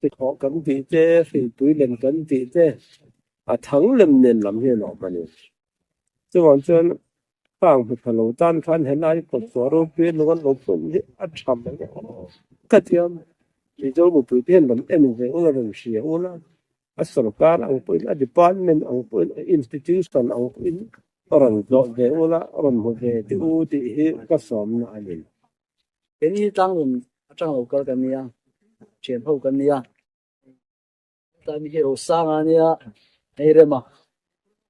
[SPEAKER 13] ti thawh kan tih te, hrilpui lem kan tih te, a thang lem nen lam hian a awm a ni. Chuvang chuan khang hmu tha lo tan khan helai kawtchhuah ropui a nung an lo pawm hi a tha mai a aw. Ka thiam Mizo mipui te hian rawn en ve ula rawn hria ula a sorkar ang pawhin a department ang pawhin a institution ang pawhin rawn zawh ve ula rawn hmu ve teh u tih hi ka sawmna a ni.
[SPEAKER 14] Keini tlanglun atang lo kal kan nia, thian ho kan nia. Hetlai mi hi Rosanga a nia, hei Rema.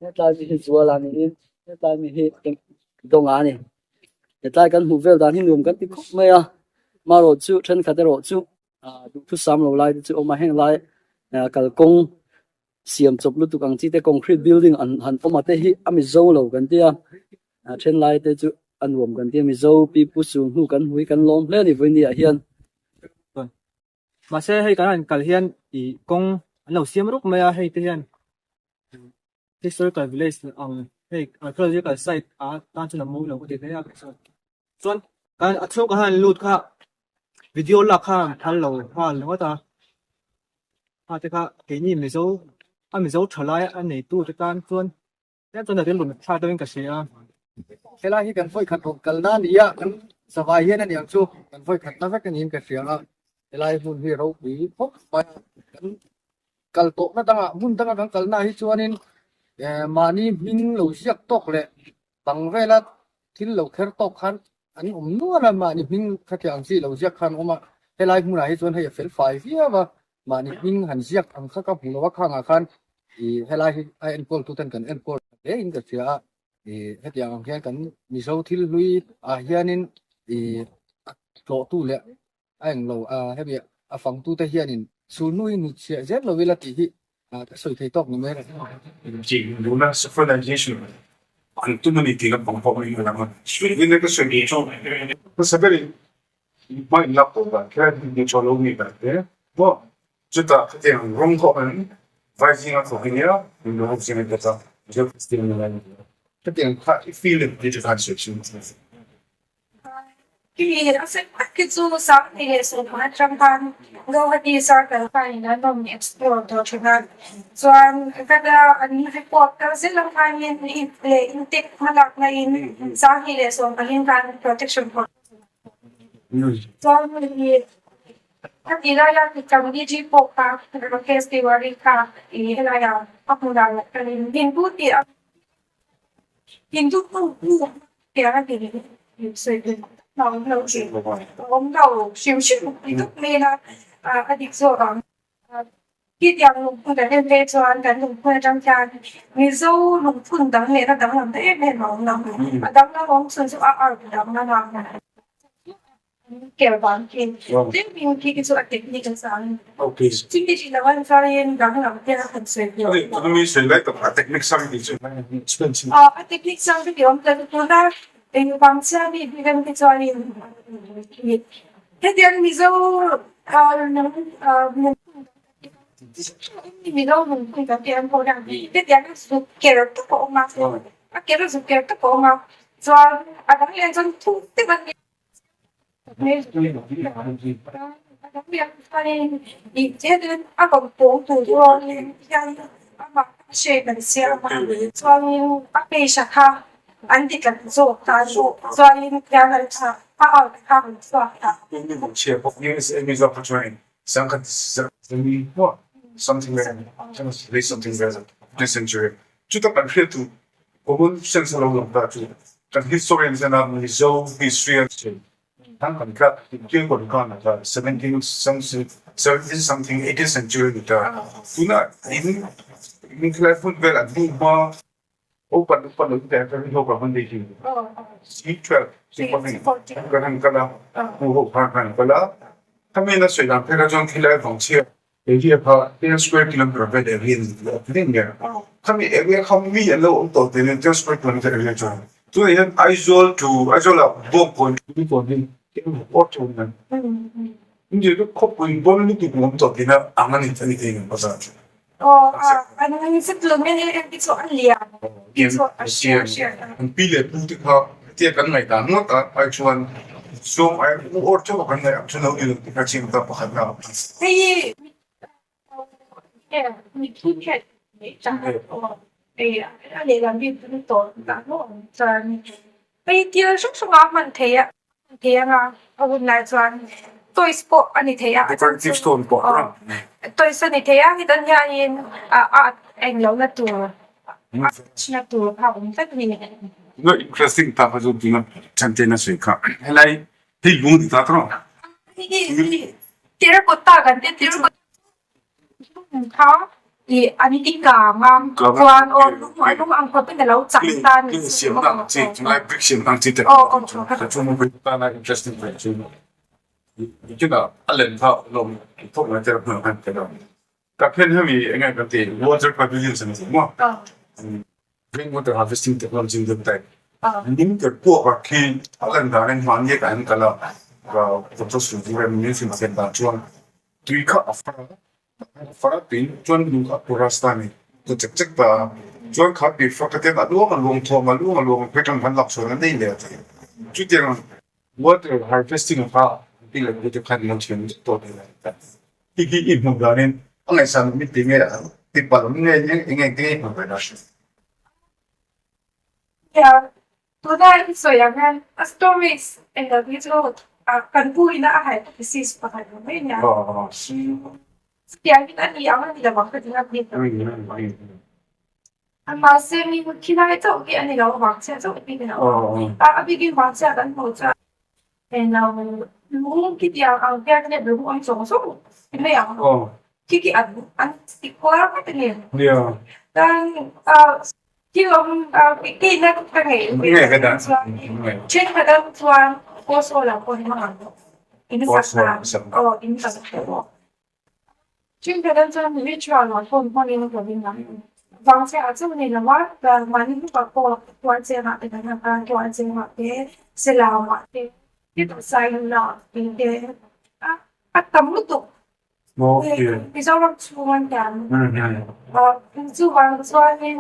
[SPEAKER 14] Hetlai mi hi Zuala niin hetlai mi hi Donga a ni. Hetlai kan hmuh vel dan hi nuam kan ti khawp mai a, marawh chu thenkhat erawh chu ah duhthusam lo lai te chu a awm a, heng lai kalkawng siam chawp lutuk ang chi te concrete building an han awm a te hi a mizo lo kan ti a, a then lai te chu a nuam kan ti a, mizo pipu sul hnu kan hmu hi kan lawm hle a ni vawiin ah hian.
[SPEAKER 15] Mahse hei kan han kal hian ih kawng an lo siam rup mai a hei te hian historical village ang hei archaeological site a tan chuan a mawi lo ka ti hle a chuan kan a chhung kan han lut kha video lak kha an phal lo nghal ringawt a kha te kha keini mizo a mizo thalai a neitu te tan chuan tlem chuan a rilru thlak deuhin ka hria a.
[SPEAKER 16] Helai hi kan vawi khat rawn kalna a ni a, kan zavai hian a niang chu kan vawi khatna vek a niin ka hria a, helai hmun hi ropui khawp mai a, kan kal tawhna dangah hmun danga kan kalna hi chuanin eh mahni hming lo ziak tawk leh bang vela thil lo kher tawk khan an awm nual a, mahni hming khatiang ang chi lo ziak khan an awm a, helai hmunah hi chuan hei a fel fai viau a, mahni hming han ziak ang kha ka hmu lo a, khangah khan ih helai hi a enkawl tu ten kan enkawl hle in ka hria a. Ih hetiang ang hian kan Mizo thil hlui ah hianin ih a tlawhtu leh a englo a hemi a fangtu te hianin sulhnu hi hnutchhiah zel lo ila tih hi ka sawi thei tawk ni mai reng.
[SPEAKER 2] Tuna saffronization an tum a ni tih lampang pawh a inlang a. Suitin ka sawi duh chu hmasa berin hma in lak tawh dan kher hi ni tha lo ni dan te maw chutah khatiang rawng pawh an vai zinga thawk hi nia min lo zing a bawk a Mizo Kristian ni lai a ni a khatiang kha i feel em tih te khan sawi chhung a ni.
[SPEAKER 17] Khi a fel tak khi chu Sanghni leh Sawmhma atang khan Guwahati Circle khanin an rawn explore tawh thin a, chuan kata an report kal zel ang khanin leh intake hmalakna in Sanghni leh Sawmhma khan protection pawh Chuan hei a ti laia kan DG pawh kha Rakesh Tiwari kha ih helaiah a hmu dan loh ka ring. Hindu tih a Hindu tih a ti sawi ve a awm lo thin a awm lo hrim hrim ti dup mai ila a dik zawk ang. Khitiang lungphun kan en phei chuan kan lungphun atang khian Mizo lungphun dang lehna danglam ta em em a awm lo. A danglam awm chhun chu a art danglam a ker vang khi tlem khi chu a technique a sang. Chumi tih loh an chuanin danglam te a han sawi hmel. A technique sang te tih awm ta tuna engvang chiah mi bik ang te chuanin Hetiang Mizo Mizo lungphun kan tih ang pawh hian hetiang a zuk ker tak a awm a, a ker a zuk ker tak a awm a, chuan a dang leh chuan thuk deuh a ni a dang leh chuanin ih hetiang a rawn pawng tur chuan hian amah a shape an siam a, chuanin a page a kha An ti tlat zawk ta chu chuanin tiang an tha a out kha an chhuak ta.
[SPEAKER 2] Open upa lo te ka rin ho ka hman dei hi C 12 C 14 kan han kal a pu ho khan kan kal a khami na sawi dan phei kha chuan thil a vang chhia area kha ten square kilometer vel area ni tih a ti reng mai a khami area kha mi an lo awm tawh teh nen ten square kilometer area chuan tunah hian Aizawl to Aizawl ah Bawngkawn Bawngkawn hi awr theuh a ni India chu khawpui bawn lutuk awm tawh tihna ang a ni a ni thei ang bazar chu.
[SPEAKER 17] Aw a an zet lo mai a hi chu a lian hi chu a hria hria a.
[SPEAKER 2] An pi leh pu te kha hetia kan ngaihdan ngawt a ai chuan zawng ai u awr theuh a kan ngaih ang chu lo ni lo tih kha chiang ta pakhat na.
[SPEAKER 17] Hei mitthi hian a lehlam bik chu tawh tak maw chuan hei thil hrang hrang a hman theih a. Thei anga a hun lai chuan toys pawh a ni thei a
[SPEAKER 2] Decorative stone pawh a
[SPEAKER 17] toys a ni thei a hetan hianin ah art eng lohna tur art na tur kha a awm tlat a ni.
[SPEAKER 2] No interesting ta kha chu tuna chantena sawi kha helai hei lung ti ta tawh.
[SPEAKER 17] Terracotta kan tia terracotta Kha ih an ti kang a chuan aw lung a lung ang khawp in a lo chang ta a ni
[SPEAKER 2] chu Rainwater harvesting technology deuh te ning ber puak a khi a lan dan in hmahni ah hian kal a doctor Sudhir a min hrilh fiah dan chuan tui kha a far a a far a tui chuan lung kha a porous ta a ni ta chek chek ta a chuan kha tui far kha te a luang a luang thawm a luang a luang phei tang khan lak chhuah na nei leh a thei chutiang water harvesting kha an ti leh te khan lo thiam vek tawh a ni. Hi hi i hmuh danin a ngaihsan mi ti nge a ti palh nge eng eng te nge i hmuh ve na.
[SPEAKER 17] Nia. Tuna i sawi ang hian a stories englo hi chu kan pu ina a hypothesis pakhat ang mai a nia. Chutiangin a ni ang a ni lo ang ka ti ngam bik lo. Mahse mi khilai chauh hi a ni lo avang chhiat chauh hi a ni lo. A bikin vangchhia kan hmuh chuan Englo lung khitiang ang hian nge lung awm zawng zawng ti mai ang khi khi an an ti kual vek a ni. Chuan thil awm tihna ka ngei chuan thenkhat ang chuan Kaw lam pawh hi hmang ang in sak nan aw in sak nan. Thenkhat ang chuan ritual ah pawh hmangin a hlawhin ang vangchhia ah chauh nei lo a, mahni hnukah pawh tuarcheng ah te kan han tan, tuarcheng ah te, selau ah te, sailun ah tih te a tam lutuk. Mizoram chhung an tam. Chuvang chuanin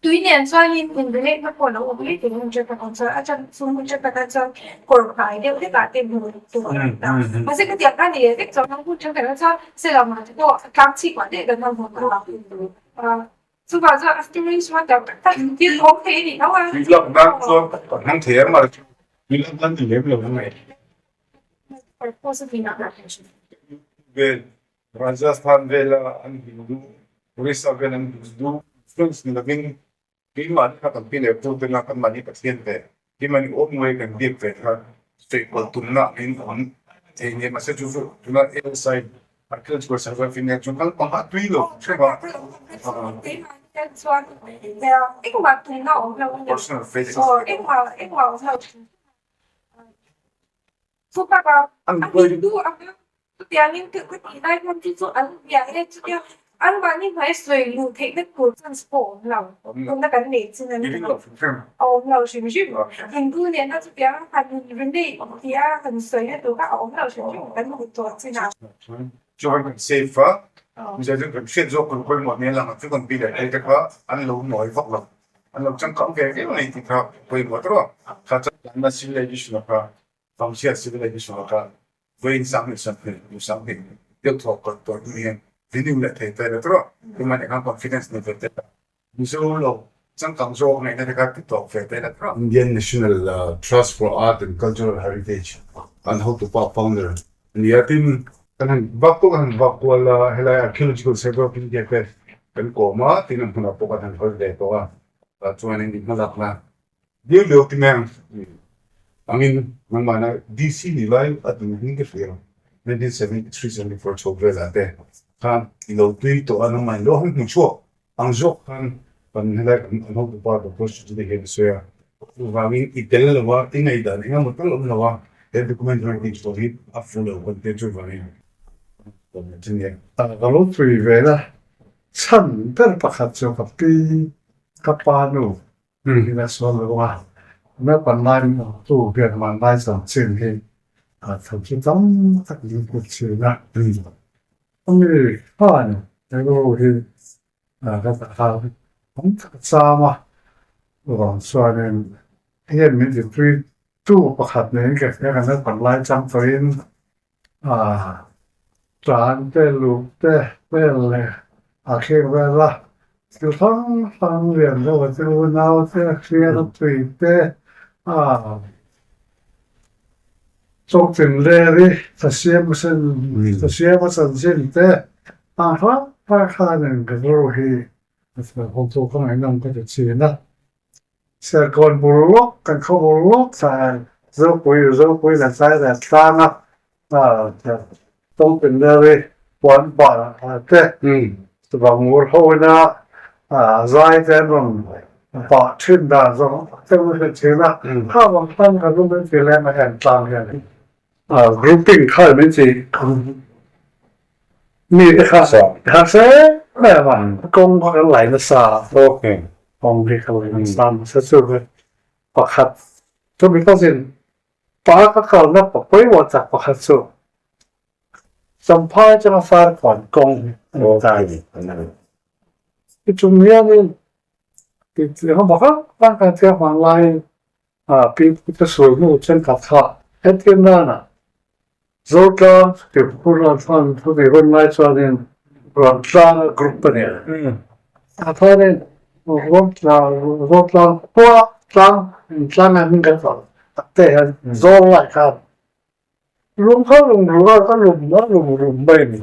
[SPEAKER 17] Tui nen chuanin inrelate na pawh a lo awm mai thei a, Japan ah chuan a chan chu Japan ah chuan kawr fai deuh hlek ah te hmuh tur a awm ta. Mahse ka tiang kha ni leh vek chuan hun thenkhat ah chuan Selam ah te pawh tlang chhip ah daih kan han hmu ta a. Chuvang chuan a story chuan tak tak thil awm thei a ni tho a.
[SPEAKER 2] Tui lak nan chuan kan hmang thei ang a, tui lak nan ni lem lo ang e. Vel Rajasthan vela an Hindu, Orissa vel an Hindu influence ni lovin keimahni kha kan pi leh pu tena kan mahni Pathian ve keimahni awm ngei kan biak ve kha sawipawl tumna angin awm thei nia mahse chu chu tuna ASI Archaeological Survey of India chu kal panga tui lo hrep a.
[SPEAKER 17] Chuan engmah tumna awm lo a ni.
[SPEAKER 2] Personal faith.
[SPEAKER 17] Engmah engmah awm lo. Chu bakah a Hindu anga chutiangin ka tih lai hian chu chu an bia e chutia anmahni hmai sawi luh theihna tur chance pawh a awm lo. Tuna kan neih chin an ti a awm lo hrim hrim. Hindu nena chutianga han relate tia han sawina tur kha a awm lo hrim hrim kan hmu tawh chin a.
[SPEAKER 2] Chuan kan safe a, mizo chuan kan hriat zawk tur pawimawh hmel ang chu kan pi leh pu te kha an lo nawi vak lo, an lo changkang ve viau a ni tih kha pawimawh tawh a. Kha chuan tlanna civilization a kha Vangchhia civilization a kha vawiin 2020 hnu 2000 deuh thawk kawt tawh hnu hian renew leh thei ta ila tawh a, tunah hian confidence nei ve te la. Mizo lo changkang zawk ngaihna te kha ti tawk ve te la tawh.
[SPEAKER 6] Indian National Trust for Art and Cultural Heritage an hotupa founder a ni a, tin, Kan han vak pawh kan han vak kual a, helai Archaeological Survey of India te kan kawm a, tin a hmunah pawh kan han kal ve tawh a, tah chuanin i hmalakna Diau deuh ti mai ang angin nangmahna DC ni lai a duh hming ka hria 1973 74 chho velah te khan i lo tui tawh a nangmah in lo han hmu chhuak ang zawk khan kan helai kan an hotupa Doctor Sujit hian a sawi a chuvangin i tel lo a i ngaihdan eng emaw tal awm lo a he document rawn tih chhuah hi a fu lo kan tia chuvangin
[SPEAKER 3] Ka lo tui ve la chhan ber pakhat chu ka pi ka pa nu Ina sual lo a, naupang lai tu hian hmanlai chanchin hi thawmhnaw tam tak min hmu thin a. Ami khan rilru hi ka ta tam tak a cham a, chuvang chuanin hei hian min zirtir tu pakhat niin ka hria ka naupang lai chang tawhin Tlan te, luh te vel leh a thleng vel a, thil hrang hrang lian deuh a te unau te, hriat a tui te, chawngtin ler hi thasiam a sen thasiam a chanchin te ang hrang hrang khanin ka rilru hi a thawk ka ngaihnawm ka ti thin a. Serkawn bul lawk kan khaw bul lawk thla Zopui Zopui la tlai leh tlang a Tawngpinleri puan bal te Vangur ho ina zai te an rawn bah thin dan zawng te an hre thin a, kha vang khan kan awm in ti lem a heng tlang hian grouping kha min ti Mi te kha kha se em a kawng kha kan lai nasa kawng hi ka lai nasa nasa chu pakhat chu because in park a kalna pawimawh tak pakhat chu Champhai atanga Farkawn kawng hi a ni ta a ni. Chumi hianin engemaw hrang hrang kan tia hmanlaiin Pi Pute sawi hnu thenkhat kha entir nana Zotlang Tirhur an hman chumi hun lai chuanin Ruantlang group a ni a. Tah chuanin Zotlang khua. Tlang tlang ah hming kan tlawh tak te hian zawl lai khan lung kha lung rum a a lum a lum rum mai a ni.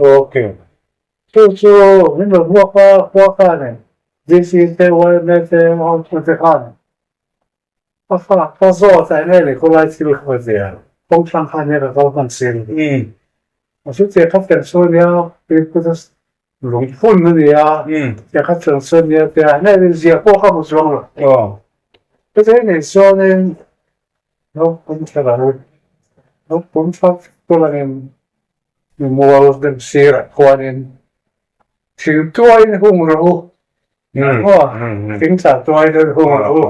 [SPEAKER 3] Chu chu min rawn hmuak a khua khan in DC te yma te hotu te khan ka fa ka zawt a enge ni khawlai thil kha ka ti a kawng thlang khan hian ka kal hman si lo. A chutia kha fel chu ania pipu te Lungphun a ni a, tiang kha chuan chuan nia tia heng in ziah pawh kha hmu chuang lo. Hetiang nei chuanin naupang thla naupang thla tulangin mual deuh sirah khuanin thing tuaiin hung rawh u maw thing tla tuai deuh hung rawh u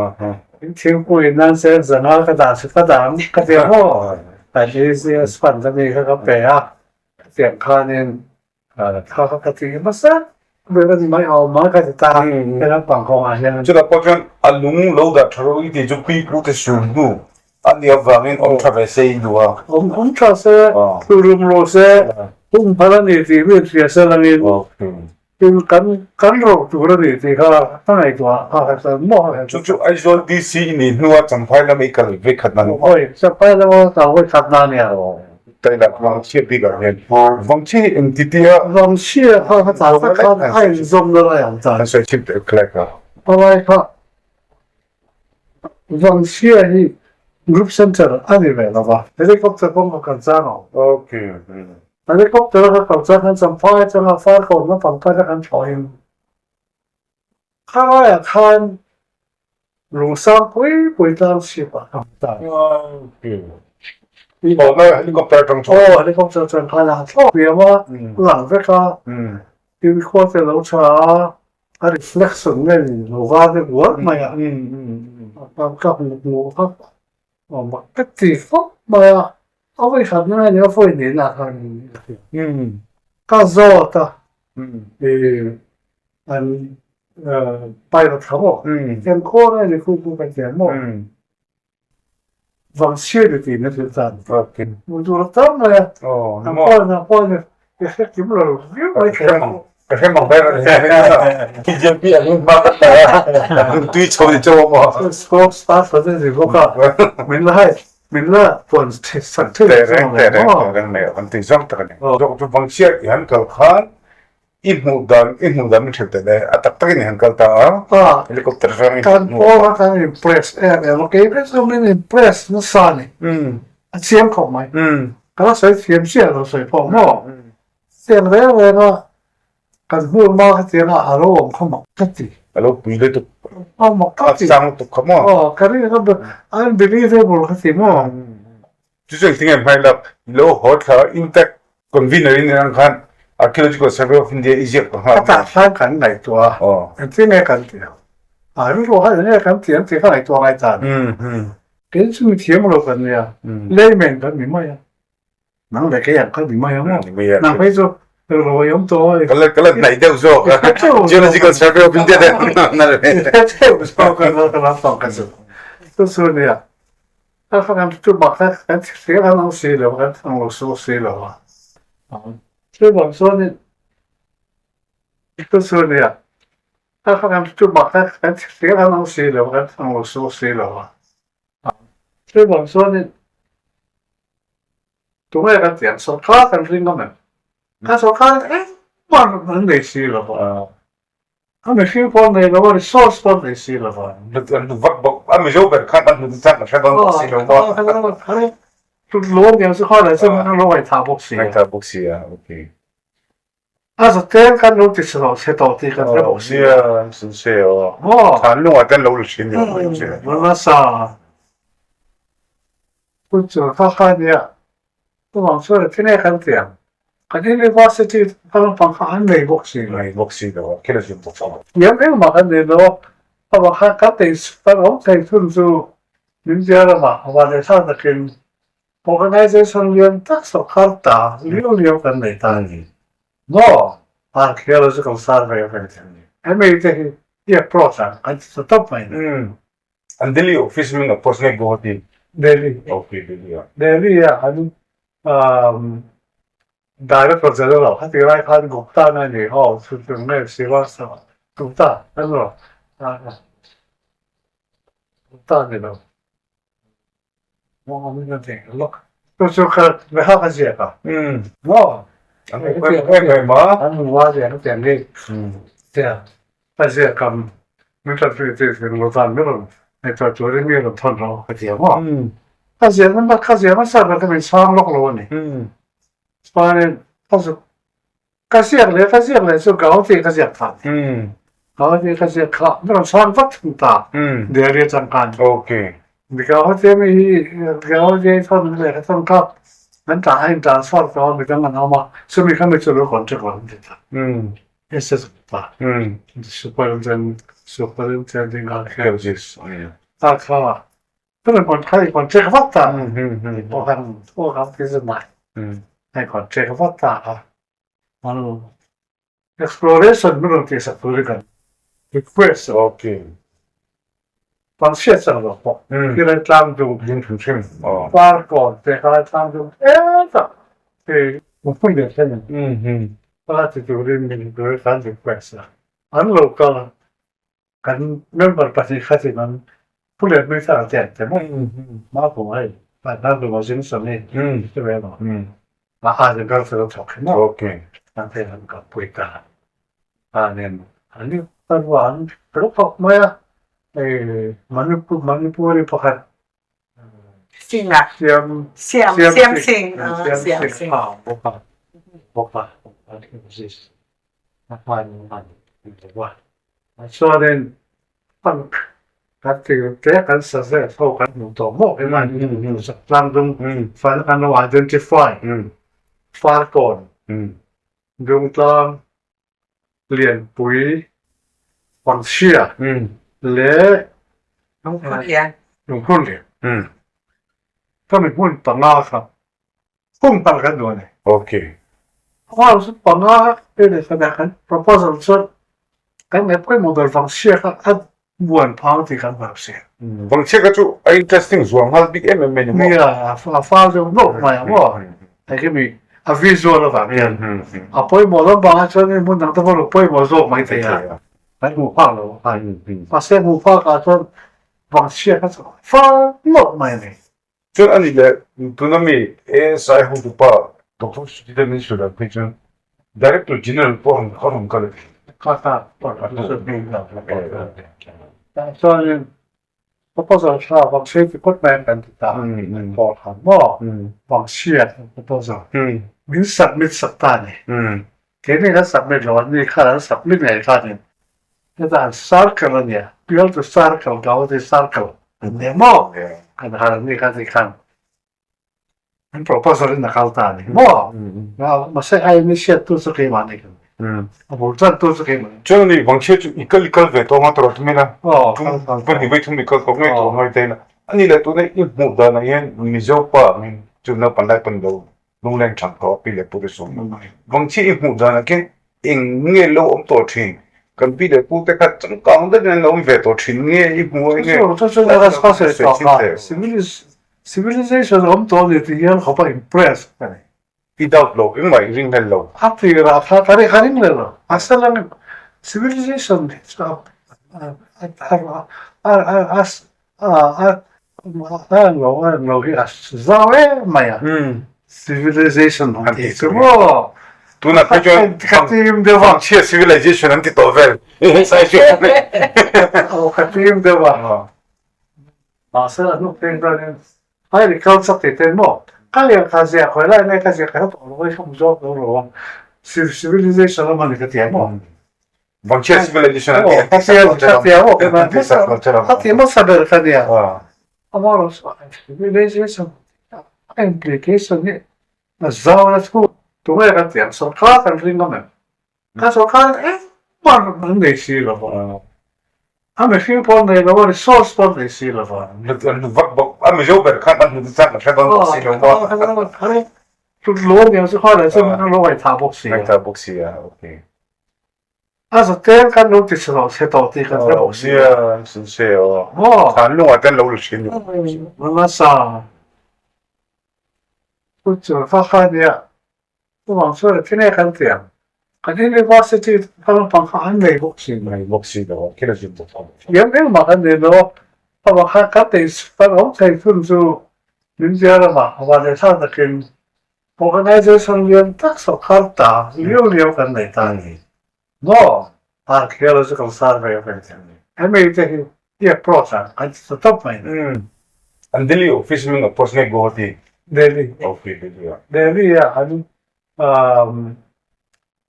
[SPEAKER 3] in thingpui nan sen zanga ka dah ka dah ang ka ti a maw a DCS fund ami kha ka pe a hetiang khanin Kha kha ka ti hmasa ber a ni mai awm a ka ti ta he lampang kawngah hian.
[SPEAKER 2] Chutah pawh chuan a lung lo dah tha ro i tih chu pipu te sur hnu a nih avangin awm tha ve se i duh a.
[SPEAKER 3] Awm awm tha se, thu rum rawh se, hung phal a ni tih mi hria se langin tin kan kan ro tur a ni tih kha ka ngaihtuah a kha kha maw a
[SPEAKER 2] Chu chu Aizawl DC i nih hnua Champhai lam i kal ve khat na ni.
[SPEAKER 3] Hawi, Champhai lama kal ve khat na nia.
[SPEAKER 2] Tailak Vangchhia bik ah hian Vangchhia hi eng ti tia
[SPEAKER 3] Vangchhia kha ka tah tak khan a inzawm na lai ang ta.
[SPEAKER 2] An sawi chhip teh khlek a.
[SPEAKER 3] Palai kha Vangchhia hi Group Center a ni ve lo va. Helicopter pawh ka kal chang ang.
[SPEAKER 2] Okay.
[SPEAKER 3] Helicopter a ka kal chang khan Champhai atanga Farkawn naupang paina kan thlawhin Khalaiah khan lungsang pui pui tlang chhip ah ka hmu ta.
[SPEAKER 2] Helicopter atang chuan.
[SPEAKER 3] Aw helicopter atang khan a thlawk diam a, a lang vek a, tin khua te a lo tha a, a reflection nge ni lo var deuh uar mai a, ka hmu hmuh kha aw mak ka ti khawp mai a, a vawikhat na nge ni a vawi nihna khan ka zawt a, ih an pilot kha maw eng khaw nge ni khu khu ka ti ang maw vangchhia ni tih na thil tan hmuh tur a tam mai a ang pawh ang pawh ni i hre kim lo viau mai thei ang
[SPEAKER 2] ka hre mang ber a ni BJP ang in hma ka ta a tui chho ni chauh a maw
[SPEAKER 3] spokesperson te ni bawk a min la hai min la puan sak thei
[SPEAKER 2] reng reng reng nei an tui zawng tak a ni vangchhia i han kal khan I hmuh dan, i hmuh dan min hrilh tel e. A tak takin i han kal ta a, helicopter hrang i
[SPEAKER 3] Kan pawl a kan impress em em a, kei vek zawng in impress nasa a ni. A chiang khawp mai. Ka la sawi thiam chiah lo sawi pawh maw. Tiang reng reng a kan hmuh hma kha tiang a a lo awm kha mak ka ti.
[SPEAKER 2] A lo pui lutuk.
[SPEAKER 3] A mak ka ti.
[SPEAKER 2] A chang lutuk kha maw.
[SPEAKER 3] Aw, ka rin kha unbelievable ka ti maw.
[SPEAKER 2] Chu chu engtin nge hmai lak lo haw thla intact convener in ang khan Archaeological Survey of India i ziak ta nghal.
[SPEAKER 3] Ka tah khan kan ngaihtuah a, engtin nge kan tih ang? A rilru khan eng nge kan tih ang tih ka ngaihtuah ngai ta a ni. Kei chu mi thiam lo kan nia, layman kan ni mai a, nang leh kei ang kha ni mai ang maw? Nang phei chu rilru i awm tawh a.
[SPEAKER 2] Ka la ka la hnaih deuh zawk a, Geological Survey of India te
[SPEAKER 3] i hre theuh zawk a, ka la fang ka chu. Chu chu nia. Ka kan chu bak kha kan hria kan ang si lo kan ang lo suak si lo a. Chu bang chuanin chu chu nia ka kan chu bak kha kan hria kan ang si lo kan ang lo suak si lo a. Chu bang chuanin tunge kan tih ang sawrkar kan ring awm em? Kan sawrkar engmah an nei si lo a. A mihring pawh nei lo a, resource pawh nei si lo a.
[SPEAKER 2] An hmu vak bawk, a Mizo ber khan an hmu te chang an hre dawn bawk si lo maw?
[SPEAKER 3] Lawm yang chu khan chuan an lo ngaihthah bawk si a.
[SPEAKER 2] Ngaihthah bawk si a, okay.
[SPEAKER 3] A zaten kan lo ti chhe tawh chhe tawh tih kan hre bawk si a.
[SPEAKER 2] Nia, an sun se aw. Maw? Thlan lungah te an lo la thin ni awm mai che.
[SPEAKER 3] Nasa. Hun chu kha kha nia. Chuvang chuan a thil nge kan ti ang? Kan University kha lampang kha an nei bawk si lo.
[SPEAKER 2] Nei bawk si lo a, thil a zir bawk si lo.
[SPEAKER 3] Thiam engmah kan nei lo a, chuvang khan kan nei kan awm thei thun chu India ramah vanneihthla takin organisation lian tak sawrkar ta liau liau kan nei ta a ni. Maw? Archaeological survey of India. Hemi te hi i approach ang kan ti ta tawp mai ni.
[SPEAKER 2] An Delhi office min approach nge Guwahati?
[SPEAKER 3] Delhi.
[SPEAKER 2] Okay, Delhi ah.
[SPEAKER 3] Delhi ah an um Director General kha ti lai khan Gupta na ni ho chu chu nge Srivastava Gupta an lo. Ta ni lo. Maw min rawn tih lawk. Chu chu kha me kha ka ziak a. Maw.
[SPEAKER 2] An hmu em em em a.
[SPEAKER 3] An hmu a ziak tiang hi. Tia ka ziak kam min rawn tih tih tih lo dan min rawn ngaihtuah turin mi rawn thawn rawh ka ti a maw. Ka ziak nasa ka ziak nasa ber kha min chhang lawk lo a ni. Chuanin ka zuk Ka ziak leh ka ziak leh chu Gauti ka ziak kha. Gauti ka ziak kha mi rawn chhang vat thung ta. Delhi atang khan.
[SPEAKER 2] Okay.
[SPEAKER 3] Gauti ami hi Gauti ai thawn leh ka thawn kha kan tah a in transfer tawh a midang an awm a chumi kha mi chu lo contract lo an ti ta. SS ta. Superintendent superintending archaeologist. Ta kha Ka rawn contract i contract vat a, pawh kan pawh kan ti zet mai. Hei contract vat ta a, exploration min rawn tihsak turin kan request a.
[SPEAKER 2] Okay.
[SPEAKER 3] Pangchhiat chang lo pawh khilai tlang dung
[SPEAKER 2] Dung hrim hrim.
[SPEAKER 3] Parkawn te khalai tlang dung hetah hei hmun leh thlen khala ti turin min kan request a, an lo kal a. Kan member pahnih khatin an pu leh hmui thar te an ti maw? Hma kum hei hna kum a zing sawn hi ti ve maw? A a zing kal chu thawk hi maw? An thei an kalpui ta a nen an ni ta rua an fel khawp mai a hei Manipur Manipuri pakhat
[SPEAKER 18] Singh a
[SPEAKER 3] Siam
[SPEAKER 18] Siam
[SPEAKER 3] Siam
[SPEAKER 18] Siam
[SPEAKER 3] Singh
[SPEAKER 18] Singh
[SPEAKER 3] Siam
[SPEAKER 18] Siam
[SPEAKER 3] Singh
[SPEAKER 18] Singh
[SPEAKER 3] a bawk a bawk a a hman an lo a. Chuanin punk kan ti te kan suggest ho kan hmuh tawh maw emaw tlang dung fan kan lo identify Farkawn Dungtlang Lianpui Pangchhia leh
[SPEAKER 18] Lungphunlian
[SPEAKER 3] Lungphunlian ka mi hmun panga kha Hung hmang kan duh a ni.
[SPEAKER 2] Okay.
[SPEAKER 3] House panga te leh khat ah kan proposal chuan kan ngaih pawimawh ber Vangchhia kha a buan phang tih kan hmu si.
[SPEAKER 2] Vangchhia kha chu a interesting zual nghal bik em em mai ni maw?
[SPEAKER 3] Nia, a fal deuh nawk mai ang maw? Hei khi mi a visual avang hian a pawimawh lam vangah chuan hmun dang te pawh lo pawimawh zawk mai thei a. Kan hmuh phak lo a. Mahse hmuh phak ah chuan Vangchhia kha chu a fal nawk mai a ni.
[SPEAKER 2] Chuan a ni leh tuna mi ASI hotupa Doctor Sudhita Mishra phei chuan Director General pawh a rawn kal a ti.
[SPEAKER 3] Kha kha chuanin proposal tha Vangchhia ti phawt mai an kan ti ta pawh kha maw Vangchhia proposal min submit sak ta a ni. Keini kan submit lo a ni khan an submit ngei khanin hetah an circle a nia bial chu circle Gauhati circle an nia maw kan han an ni kha ti khan an proposal in a kal ta a ni maw mahse a initiate tu chu keimah ni kan a bul tan tu chu keimah ni.
[SPEAKER 2] Chuan ani Vangchhia chu i kal i kal ve tawh anga tawrh thum ila tum pahnih vai thum i kal tawh ngei tawh ngai ta ila ani leh tuna i hmuh danah hian Mizo pa angin chu naupang lai pawn lo Lungleng thang tawh pi leh pu te sawm lo. Vangchhia i hmuh danah khian eng nge lo awm tawh thin? Kan pi leh pu te kha changkang dakin an lo awm ve tawh thin nge i hmu a enge?
[SPEAKER 3] Chu chu chu ka sawi tawh kha. Civilization awm tawh a ni tih hian khawpa impress ka ni.
[SPEAKER 2] I doubt lo, engmah i ringhlel lo.
[SPEAKER 3] A tirah kha ka ringhlel lo. Mahse lang civilization hi chu a a A a lo a lo hi a zau em mai a, civilization an tih chu maw.
[SPEAKER 2] Tunah phei chuan
[SPEAKER 3] ka tim deuh a.
[SPEAKER 2] Vangchhia civilization an ti tawh vel.
[SPEAKER 3] Aw ka tim deuh a. Mahse a hnuk phei chuanin agriculture tih te maw ka lehkha ziah khawi lai nge ka ziah kher tawh lo a i hmu zawk lo lo a civilization lam a ni ka ti a maw.
[SPEAKER 2] Vangchhia civilization an ti
[SPEAKER 3] an ti an ti sak lo che A ti hmasa ber kha nia. Amaherawhchu civilization a implication hi a zau na thu tunge kan ti ang sorkar kan ring ngam em? Kan sorkar engmah an nei si lo va. A mihring pawh an nei lo a, resource pawh an nei si lo va.
[SPEAKER 2] An hmu vak bawk, a Mizo ber khan an hmu chak an hre dawn bawk si lo va.
[SPEAKER 3] Tlutluan nia chu khawnah chuan an lo ngaihthah bawk si a.
[SPEAKER 2] Ngaihthah bawk si a, okay.
[SPEAKER 3] A zaten kan lo ti chhe tawh chhe tawh tih kan hre bawk si a.
[SPEAKER 2] Nia, sin se aw.
[SPEAKER 3] Maw?
[SPEAKER 2] Thlan lungah te an lo la thin.
[SPEAKER 3] Nasa. Chu chu kha kha nia. Chuvang chuan a thil kan ti ang. Kan university kha lampang kha an nei bawk si.
[SPEAKER 2] Nei bawk si lo a, thil a zin bawk a.
[SPEAKER 3] Thiam engmah kan nei lo. Amah khan kan tei kan awm thei thun chu India ramah vanneihthla takin organisation lian tak sawrkar ta liau liau kan nei ta a ni. Maw? Archaeological Survey of India. Hemi te hi i approach ang kan ti ta tawp mai ni.
[SPEAKER 2] An Delhi office hming approach nge Guwahati?
[SPEAKER 3] Delhi.
[SPEAKER 2] Okay, Delhi ah.
[SPEAKER 3] Delhi ah an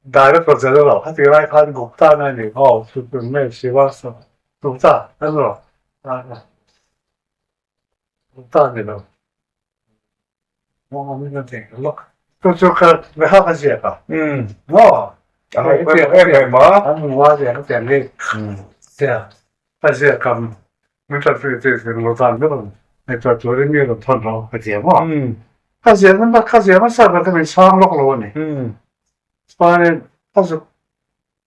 [SPEAKER 3] Director General heti lai khan Gupta nge ni maw? Supreme Srivastava Gupta an rawn Gupta ni lo. Chu chu ka kha ka ziak a. Maw? An hmu a ziak a tiang hi. Tia ka ziak ang min ṭan pui ti ti lo tan ber ang. Ngaihtuah turin mi rawn thawn rawh ka ti a maw? Ka ziak na ka ziak hmasa ber kha min chhang lawk lo a ni. Chuanin ka zuk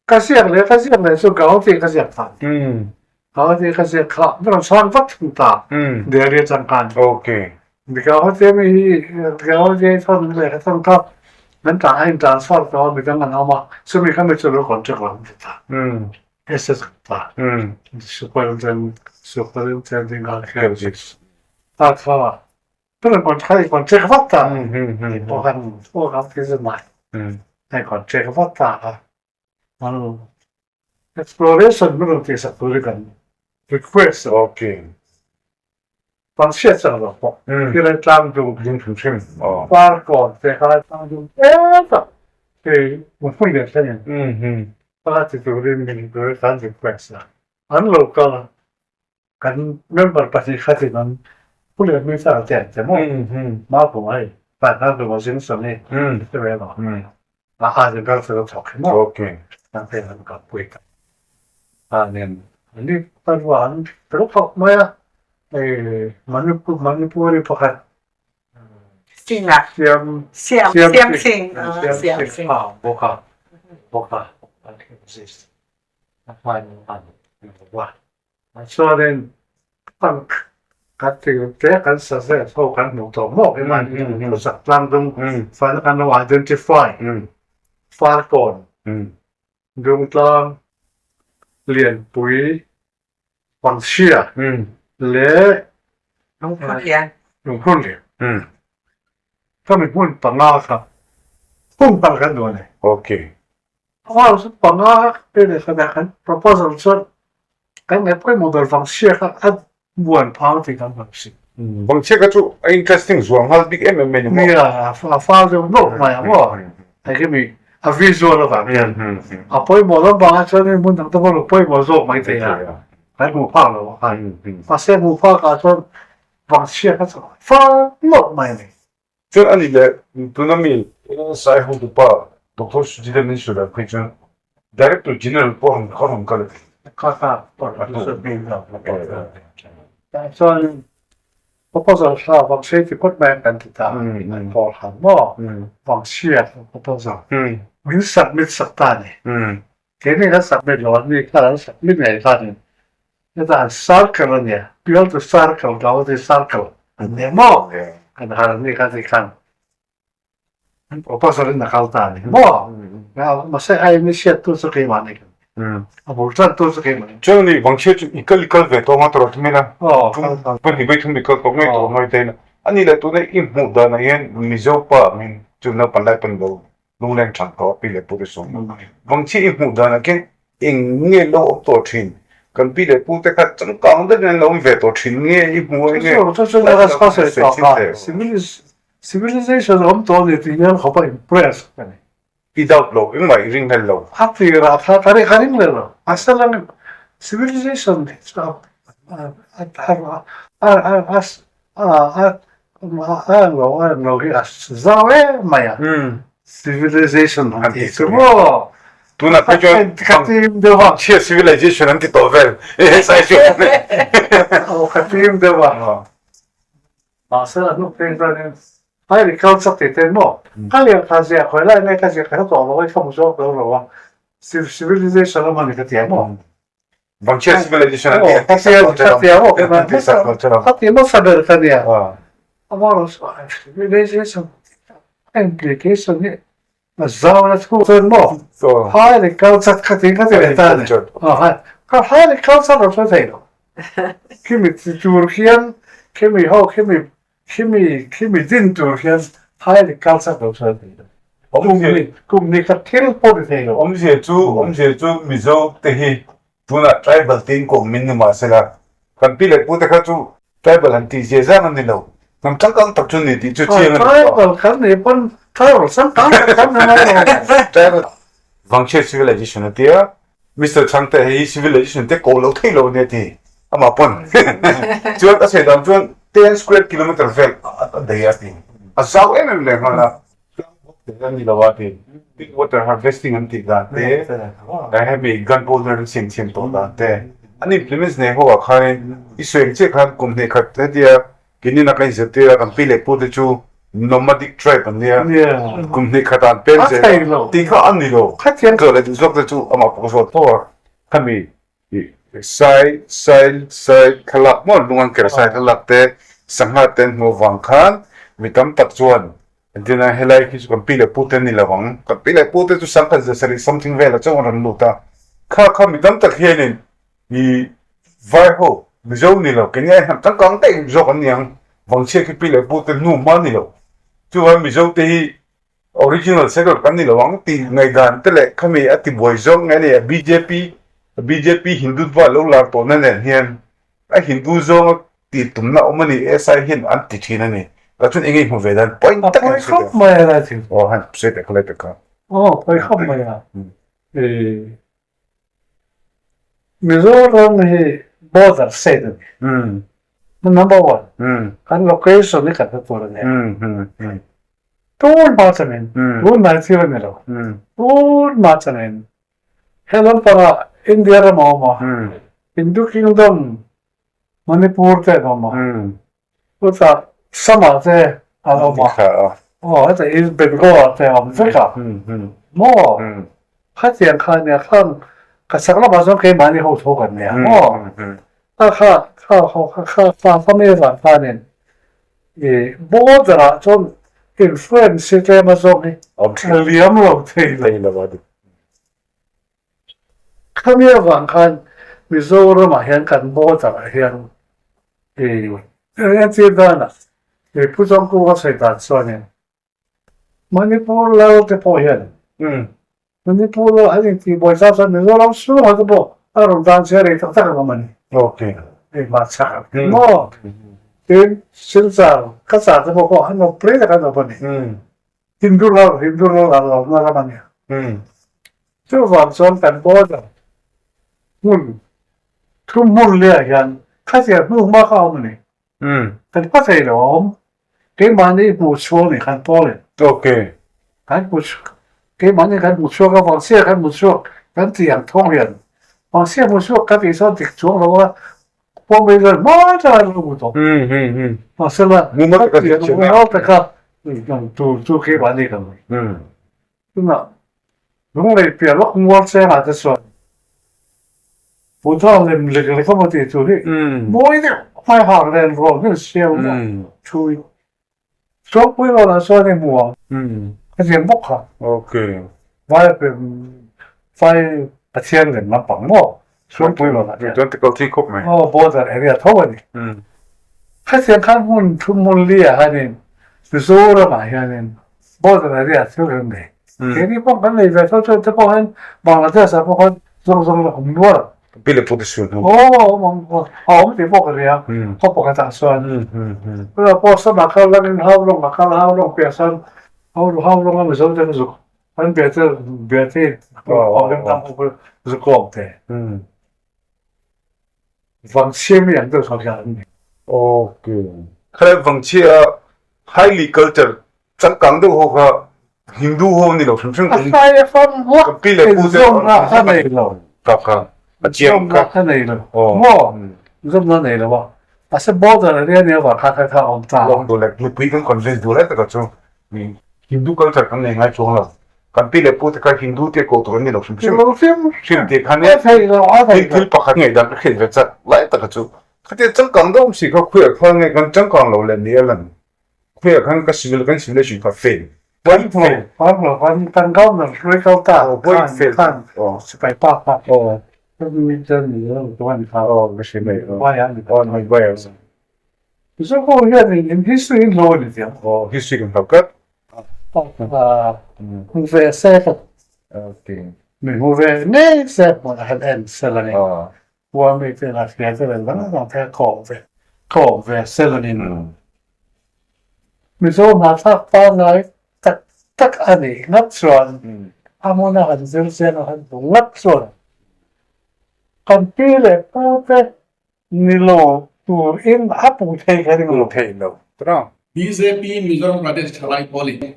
[SPEAKER 3] Ka ziak leh ka ziak leh chu Gauti ka ziak ta. Gauti ka ziak kha mi rawn chhuak vat thung ta. Delhi atang khan.
[SPEAKER 2] Okay.
[SPEAKER 3] Gauti mi hi Gauti thawn leh ka thawn kha min tan a in transfer tawh a midang an awm a chumi kha mi chu lo contract lo an ti ta. SS ta. Superintendent Superintending Archaeologist. Ta kha mi rawn contract contract vat ta. Pawh kan pawh kan ti zet mai. Hei contract vat ta a. Exploration min rawn tihsak tur hi kan request a.
[SPEAKER 2] Okay.
[SPEAKER 3] Kan hriat chang lo pawh. Thil an tlang dung.
[SPEAKER 2] Dung hrim hrim. Aw.
[SPEAKER 3] Par kawn te kha tlang dung tet a. Hei hmun leh thlengin. Kha ti turin min kan request a. An lo kal a. Kan member 2 khatin an pu leh hming chak te an che maw? Hma kum hei tan khan kum a zing sawn hi ti ve lo. A a zin kal chu thawk hi maw? Kan phei an kal pui ta. Khanin an ni ta rua an fel khawp mai a. Hei Manipur Manipuri pakhat
[SPEAKER 18] Singh a.
[SPEAKER 3] Siam
[SPEAKER 18] Siam
[SPEAKER 3] Siam
[SPEAKER 18] Singh
[SPEAKER 3] Singh Siam Singh a bawk a bawk a an exist. A hman an lo a. Chuanin punk kan ti te kan suggest ho kan hmuh tawh maw hi mahni thuchak tlang dung fana kan lo identify Farkawn Dungtlang Lianpui Pangchhia leh Lungphunlian Khami hmun panga kha hmun panga kan duh a ni. House panga te leh khatah kan proposal chuan kan ngaih pawimawh ber Vangchhia kha a buan phang tih kan hmu si.
[SPEAKER 2] Vangchhia kha chu a interesting zual nghal bik em em mai ni maw?
[SPEAKER 3] Nia, a fal deuh nawk mai ang maw? Hei khi mi a visual avang hian a pawimawh lam vangah chuan hei hmun dang te pawh lo pawimawh zawk mai thei a, kan hmuh phak lo ang khan. Mahse hmuh phak ah chuan Vangchhia kha chu a fal nawk mai a ni.
[SPEAKER 2] Chuan a nih leh tuna mi ASI hotupa Doctor Sujita min sawi dan phei chuan Director General pawh rawn kha rawn kal a ti.
[SPEAKER 3] Kha kha tah chuan proposal kha Vangchhia ti phawt mai kan ti ta an pawl khan maw Vangchhia proposal min submit sak ta a ni. Keini kan submit lo a mi khan an submit ngei khanin hetah an circle a nia, Pial to circle Gauti circle an nia maw? Kan har a ni kha ti khan an proposal in a kal ta a ni maw? Mahse a initiate tu chu keimah ni kan ni, a bul tan tu chu keimah ni.
[SPEAKER 2] Chuan ni Vangchhia chu i kal i kal ve tawh anga tawrh thum ila, pahnih vawi thum i kal tawh ngei tawh angai ta ila, a nih leh tuna i hmuh danah hian Mizo pa min chu naupang lai pawn lo Lungleng than tawh pi leh pu te sawm Vangchhi i hmuh danah khian eng nge lo awm tawh thin? Kan pi leh pu te kha changkang dakin an lo awm ve tawh thin nge i hmu a enge?
[SPEAKER 3] Chu chu ka sawi tawh kha civilization awm tawh a ni tih hian khawpa impress ka ni.
[SPEAKER 2] I doubt lo engmah i ringhlel lo.
[SPEAKER 3] A tirah kha ka ringhlel lo. Mahse lang civilization hi chu a a a a englo a englo hi a zau em mai a civilization an tih chu maw
[SPEAKER 2] Tunah phei chuan
[SPEAKER 3] ka tim deuh a
[SPEAKER 2] chhia civilization an ti tawh vel sai chu
[SPEAKER 3] aw ka tim deuh a mahse a hnuk phei chuanin agriculture tih te maw ka lehkha ziah khawi lai nge ka ziah ka hre tawh lo a ka hmu zawk lo lo a civilization a mawni ka ti a maw
[SPEAKER 2] Vangchhia civilization an ti
[SPEAKER 3] a ti sak lo che lo. A ti hmasa ber ka nia. Amaherawhchu civilization implication hi a zau na thu chuan maw highly cultured kha ti ka ti leh ta a ni. Ka highly cultured lo hre thei lo. Khimi ti tur khian khimi ho khimi khimi khimi din tur khian highly cultured lo chuan thei lo. Kum kum ni khat thil pawh ni thei lo.
[SPEAKER 2] Awmzia chu awmzia chu Mizo te hi tunah tribal tiin kawm min ni mahsela kan pi leh pu te kha chu tribal han tih zia zang an ni lo. Hnam changkang tak chu ni tih chu chiang a ni tawh.
[SPEAKER 3] Tribal kan nih pawn tribal changkang tak kan ni ngai lo.
[SPEAKER 2] Tribal Vangchhia civilization a tia Mister Chhangte hei hi civilization te ko lo thei lo a nia ti amah pawn chuan a sawi dan chuan ten square kilometer vel a daih a ti a zau em em leh nghal a tlang bawk te a ni lo a ti tin water harvesting an tih dan te hemi gun powder an siam thiam tawh dan te an implements nei ho ah khanin i sawi ang chiah khan kum hnih khat hetia Keinin a kan inzirtir a, kan pi leh pu te chu nomadic tribe an nia, kum hnih khat ah an pem zel a, tih kha a ni lo. Zawh leh duh zawk te chu amah pawh ka zawt tho a, khami sai sai sai thlalak maw lung an ker sai thlalak te sangha te an hmuh avang khan mi tam tak chuan entirna helai khi chu kan pi leh pu te an ni lo ang, kan pi leh pu te chu sangkhat zir sarih something velah chuan an rawn lut a, kha kha mi tam tak hianin I vai ho Mizo ni lo keini ai hnam changkang daih zawk an ni ang, Vangchhia khi pi leh pu te hnu hma ni lo. Chuvangin Mizo te hi original settler kan ni lo ang tih ngaihdan te leh khami a ti buai zawk nge nia bjp bjp Hindutva lo lar tawhna nen hian a Hindu zawnga tih tumna awm a ni SI hian an ti thin a ni. Tah chuan enge i hmu ve dan point
[SPEAKER 3] tak in sawi teh. Mai a lai thil.
[SPEAKER 2] Aw han sawi teh khalai tak kha.
[SPEAKER 3] Aw pawi khawp mai a. Mizoram hi border state a ni. Number one, kan location hi kan hre tur a ni. Tun hma changin, tun hnai thil a ni lo. Tun hma changin he lampangah India ram a awm a, Hindu Kingdom Manipur te an awm a. Chutah Sama te an awm a, aw heta East Bengal ah te a awm vek a, maw? Khatiang kha nia khang ka chak lamah chuan keimahni ho tho kan nia maw? Kha kha kha ho kha kha kha kha mi avang khanin i border ah chuan influence hi tlem a zawk hi a liam lo thei lo. Khami avang khan Mizoramah hian kan border ah hian i entir danah i Pu Chawngkunga sawi dan chuanin Manipur lal te pawh hian Manipur lal an intihbuai zau chuan Mizoram chhungah te pawh a rawn dan che rei tak tak ang awm a ni. Hei hmachak maw? Tin, Silchar, Cachar te pawh khaw an awm rei tak an awm a ni. Hindu lal, Hindu lal a lohna ram a ni. Chuvang chuan kan border hmun thu hmun liah hian khatiang hnu hma kha a awm a ni. Kan hma thei lo a awm. Keimahni hmuh chhuak nih khan pawl in. Kan hmu keimahni kan hmu chhuak a, Vangchhia kan hmu chhuak kan tih ang thawng hian Vangchhia hmu chhuak kan tih chuan dik chuang lo a, Pawh mai chuan hma tangah an lo hmu tawh. Mahsela, mumal taka tur chu keimahni kan ni. Tunah lunglei piah lawk mual chengah te chuan Buddha lem lek lek emaw tih tur hi mawi deuh hmaihang nen rawn hmel siam thu in Chawngpui rawnah chuan i hmu ang. Ka ziak bawk kha. Vai vai Pathian lem lampang maw? Chawngpui rawnah hian.
[SPEAKER 2] Chuan tikal thi khawp mai.
[SPEAKER 3] Aw border area tho a ni. Khatiang khan hmun thu hmun li ah hianin Mizoram ah hianin border area thil kan nei. Keini pawh kan nei ve tho chuan te pawh hian Bangladesh ah pawh khan zawng zawng la awm nual.
[SPEAKER 2] Pi leh pute suan ho.
[SPEAKER 3] Aw awm awm a awm tih pawh ka ria khaw pakhat ah chuan. Tunah pawh sama kal langin hau lawng a kal hau lawng piah chuan hau hau lawng a Mizo ten zuk an bia te bia te zuk awm te. Vangchhia mi ang deuh kha hian an ni.
[SPEAKER 2] Okay. Khalai Vangchhia highly cultured Changkang deuh ho kha Hindu ho ni lo hrim hrim
[SPEAKER 3] A hlai a fam vak
[SPEAKER 2] Pi leh pu te
[SPEAKER 3] zawmna a nei lo.
[SPEAKER 2] Ka kha a chiang
[SPEAKER 3] kha. Zawmna a nei lo. Maw? Zawmna a nei lo a. Mahse border area nia vang kha kha kha a awm ta.
[SPEAKER 2] Lawm duh leh mipui kan convince duh lai taka chu Hindu culture kan nei ngai chuang lo. Kan pi leh pu te kha Hindu te koh tur an ni lo hrim hrim.
[SPEAKER 3] Lo hrim
[SPEAKER 2] hrim tih khan
[SPEAKER 3] a thei lo a thei lo.
[SPEAKER 2] Thil pakhat ngaihdan ka hriat ve chak lai taka chu khatia changkang deuh si kha khuiah khan nge kan changkang lo leh ni a lan. Khuiah khan ka civil kan civilization kha fail.
[SPEAKER 3] Kan hmu kan hmu kan kan governor hruai kal ta khan khan sipai pa kha. Ve se ka mi hmu ve ngei se hmun a han en sel a ni. Khua mi te la hria te vel dang dang te kawm ve kawm ve sel a ni. Mizo hnahthlak pangngai tak tak a nih ngat chuan a hmuna han zir chian a han hmu ngat chuan kan pi leh pu te Ni lo tur in a pung thei ka ring lo.
[SPEAKER 2] Thei lo tawh.
[SPEAKER 19] Bjp Mizoram Pradesh Thalai Pawlin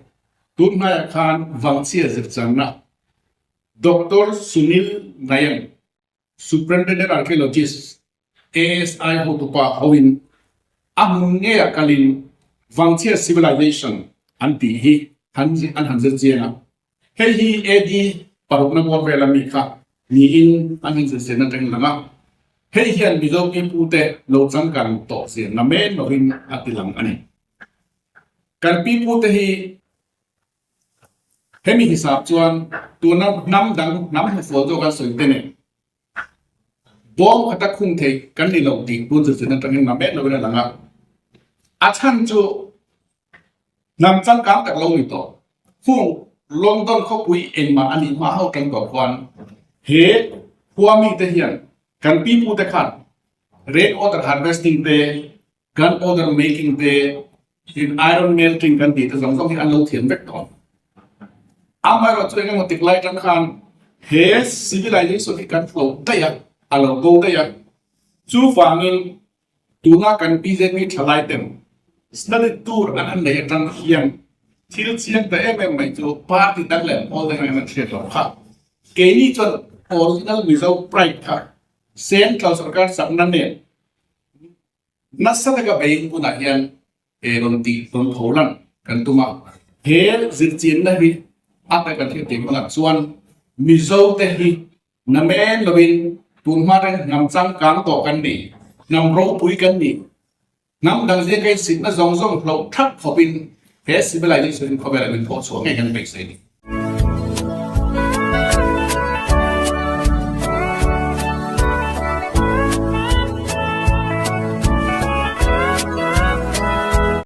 [SPEAKER 19] tun hnaiah khan Vangchhia zirchanna Doctor Sunil Nayan, Superintendent Archaeologist, ASI hotupa hoin a hmun ngeiah kalin Vangchhia Civilization an tih hi an han zir chiang a. Hei hi AD parukna bawr vela mi kha niin an inzirchhiatna atangin lang a, hei hian Mizo pipute lo changkan tawh zia namen lovin a ti lang a ni. Kan pipute hi hemi hisap chuan tuna hnam dang hnam hnufual zawk an sawi te nen bawm khata khung thei kan ni lo tih tun zirchhiatna atangin namen lovin a lang a, a chhan chu Hnam changkang tak lo ni tawh. Hung London khawpui engmah a nih hma ho tang tawh khuan he khua mite hian kan pipute khan rain water harvesting te, gun powder making te, tin iron melting kan tih te zawng zawng hi an lo thiam vek tawh. Amaherawh chu engemaw tik lai tang khan he civilization hi kan hloh daih a, a lo bo daih a. Chuvangin Tuna kan bjp thalai ten study tour an han nei atang hian thil chiang ta em em mai chu party dang leh pawl dang em an hriat loh kha. Keini chuan original Mizo pride kha central sorkar chakna nen nasa taka bei hunah hian rawn tih rawn tho lan kan tum a. He zirchianna hi a ta kan hriat tih hmangah chuan Mizo te hi Namen lovin tun hma reng hnam changkang tawh kan ni, hnam ropui kan ni. Hnam dang zia ka insitna zawng zawng hloh thak khawpin he civilization in khawvelah min thawh chhuah ngei kan beisei ni.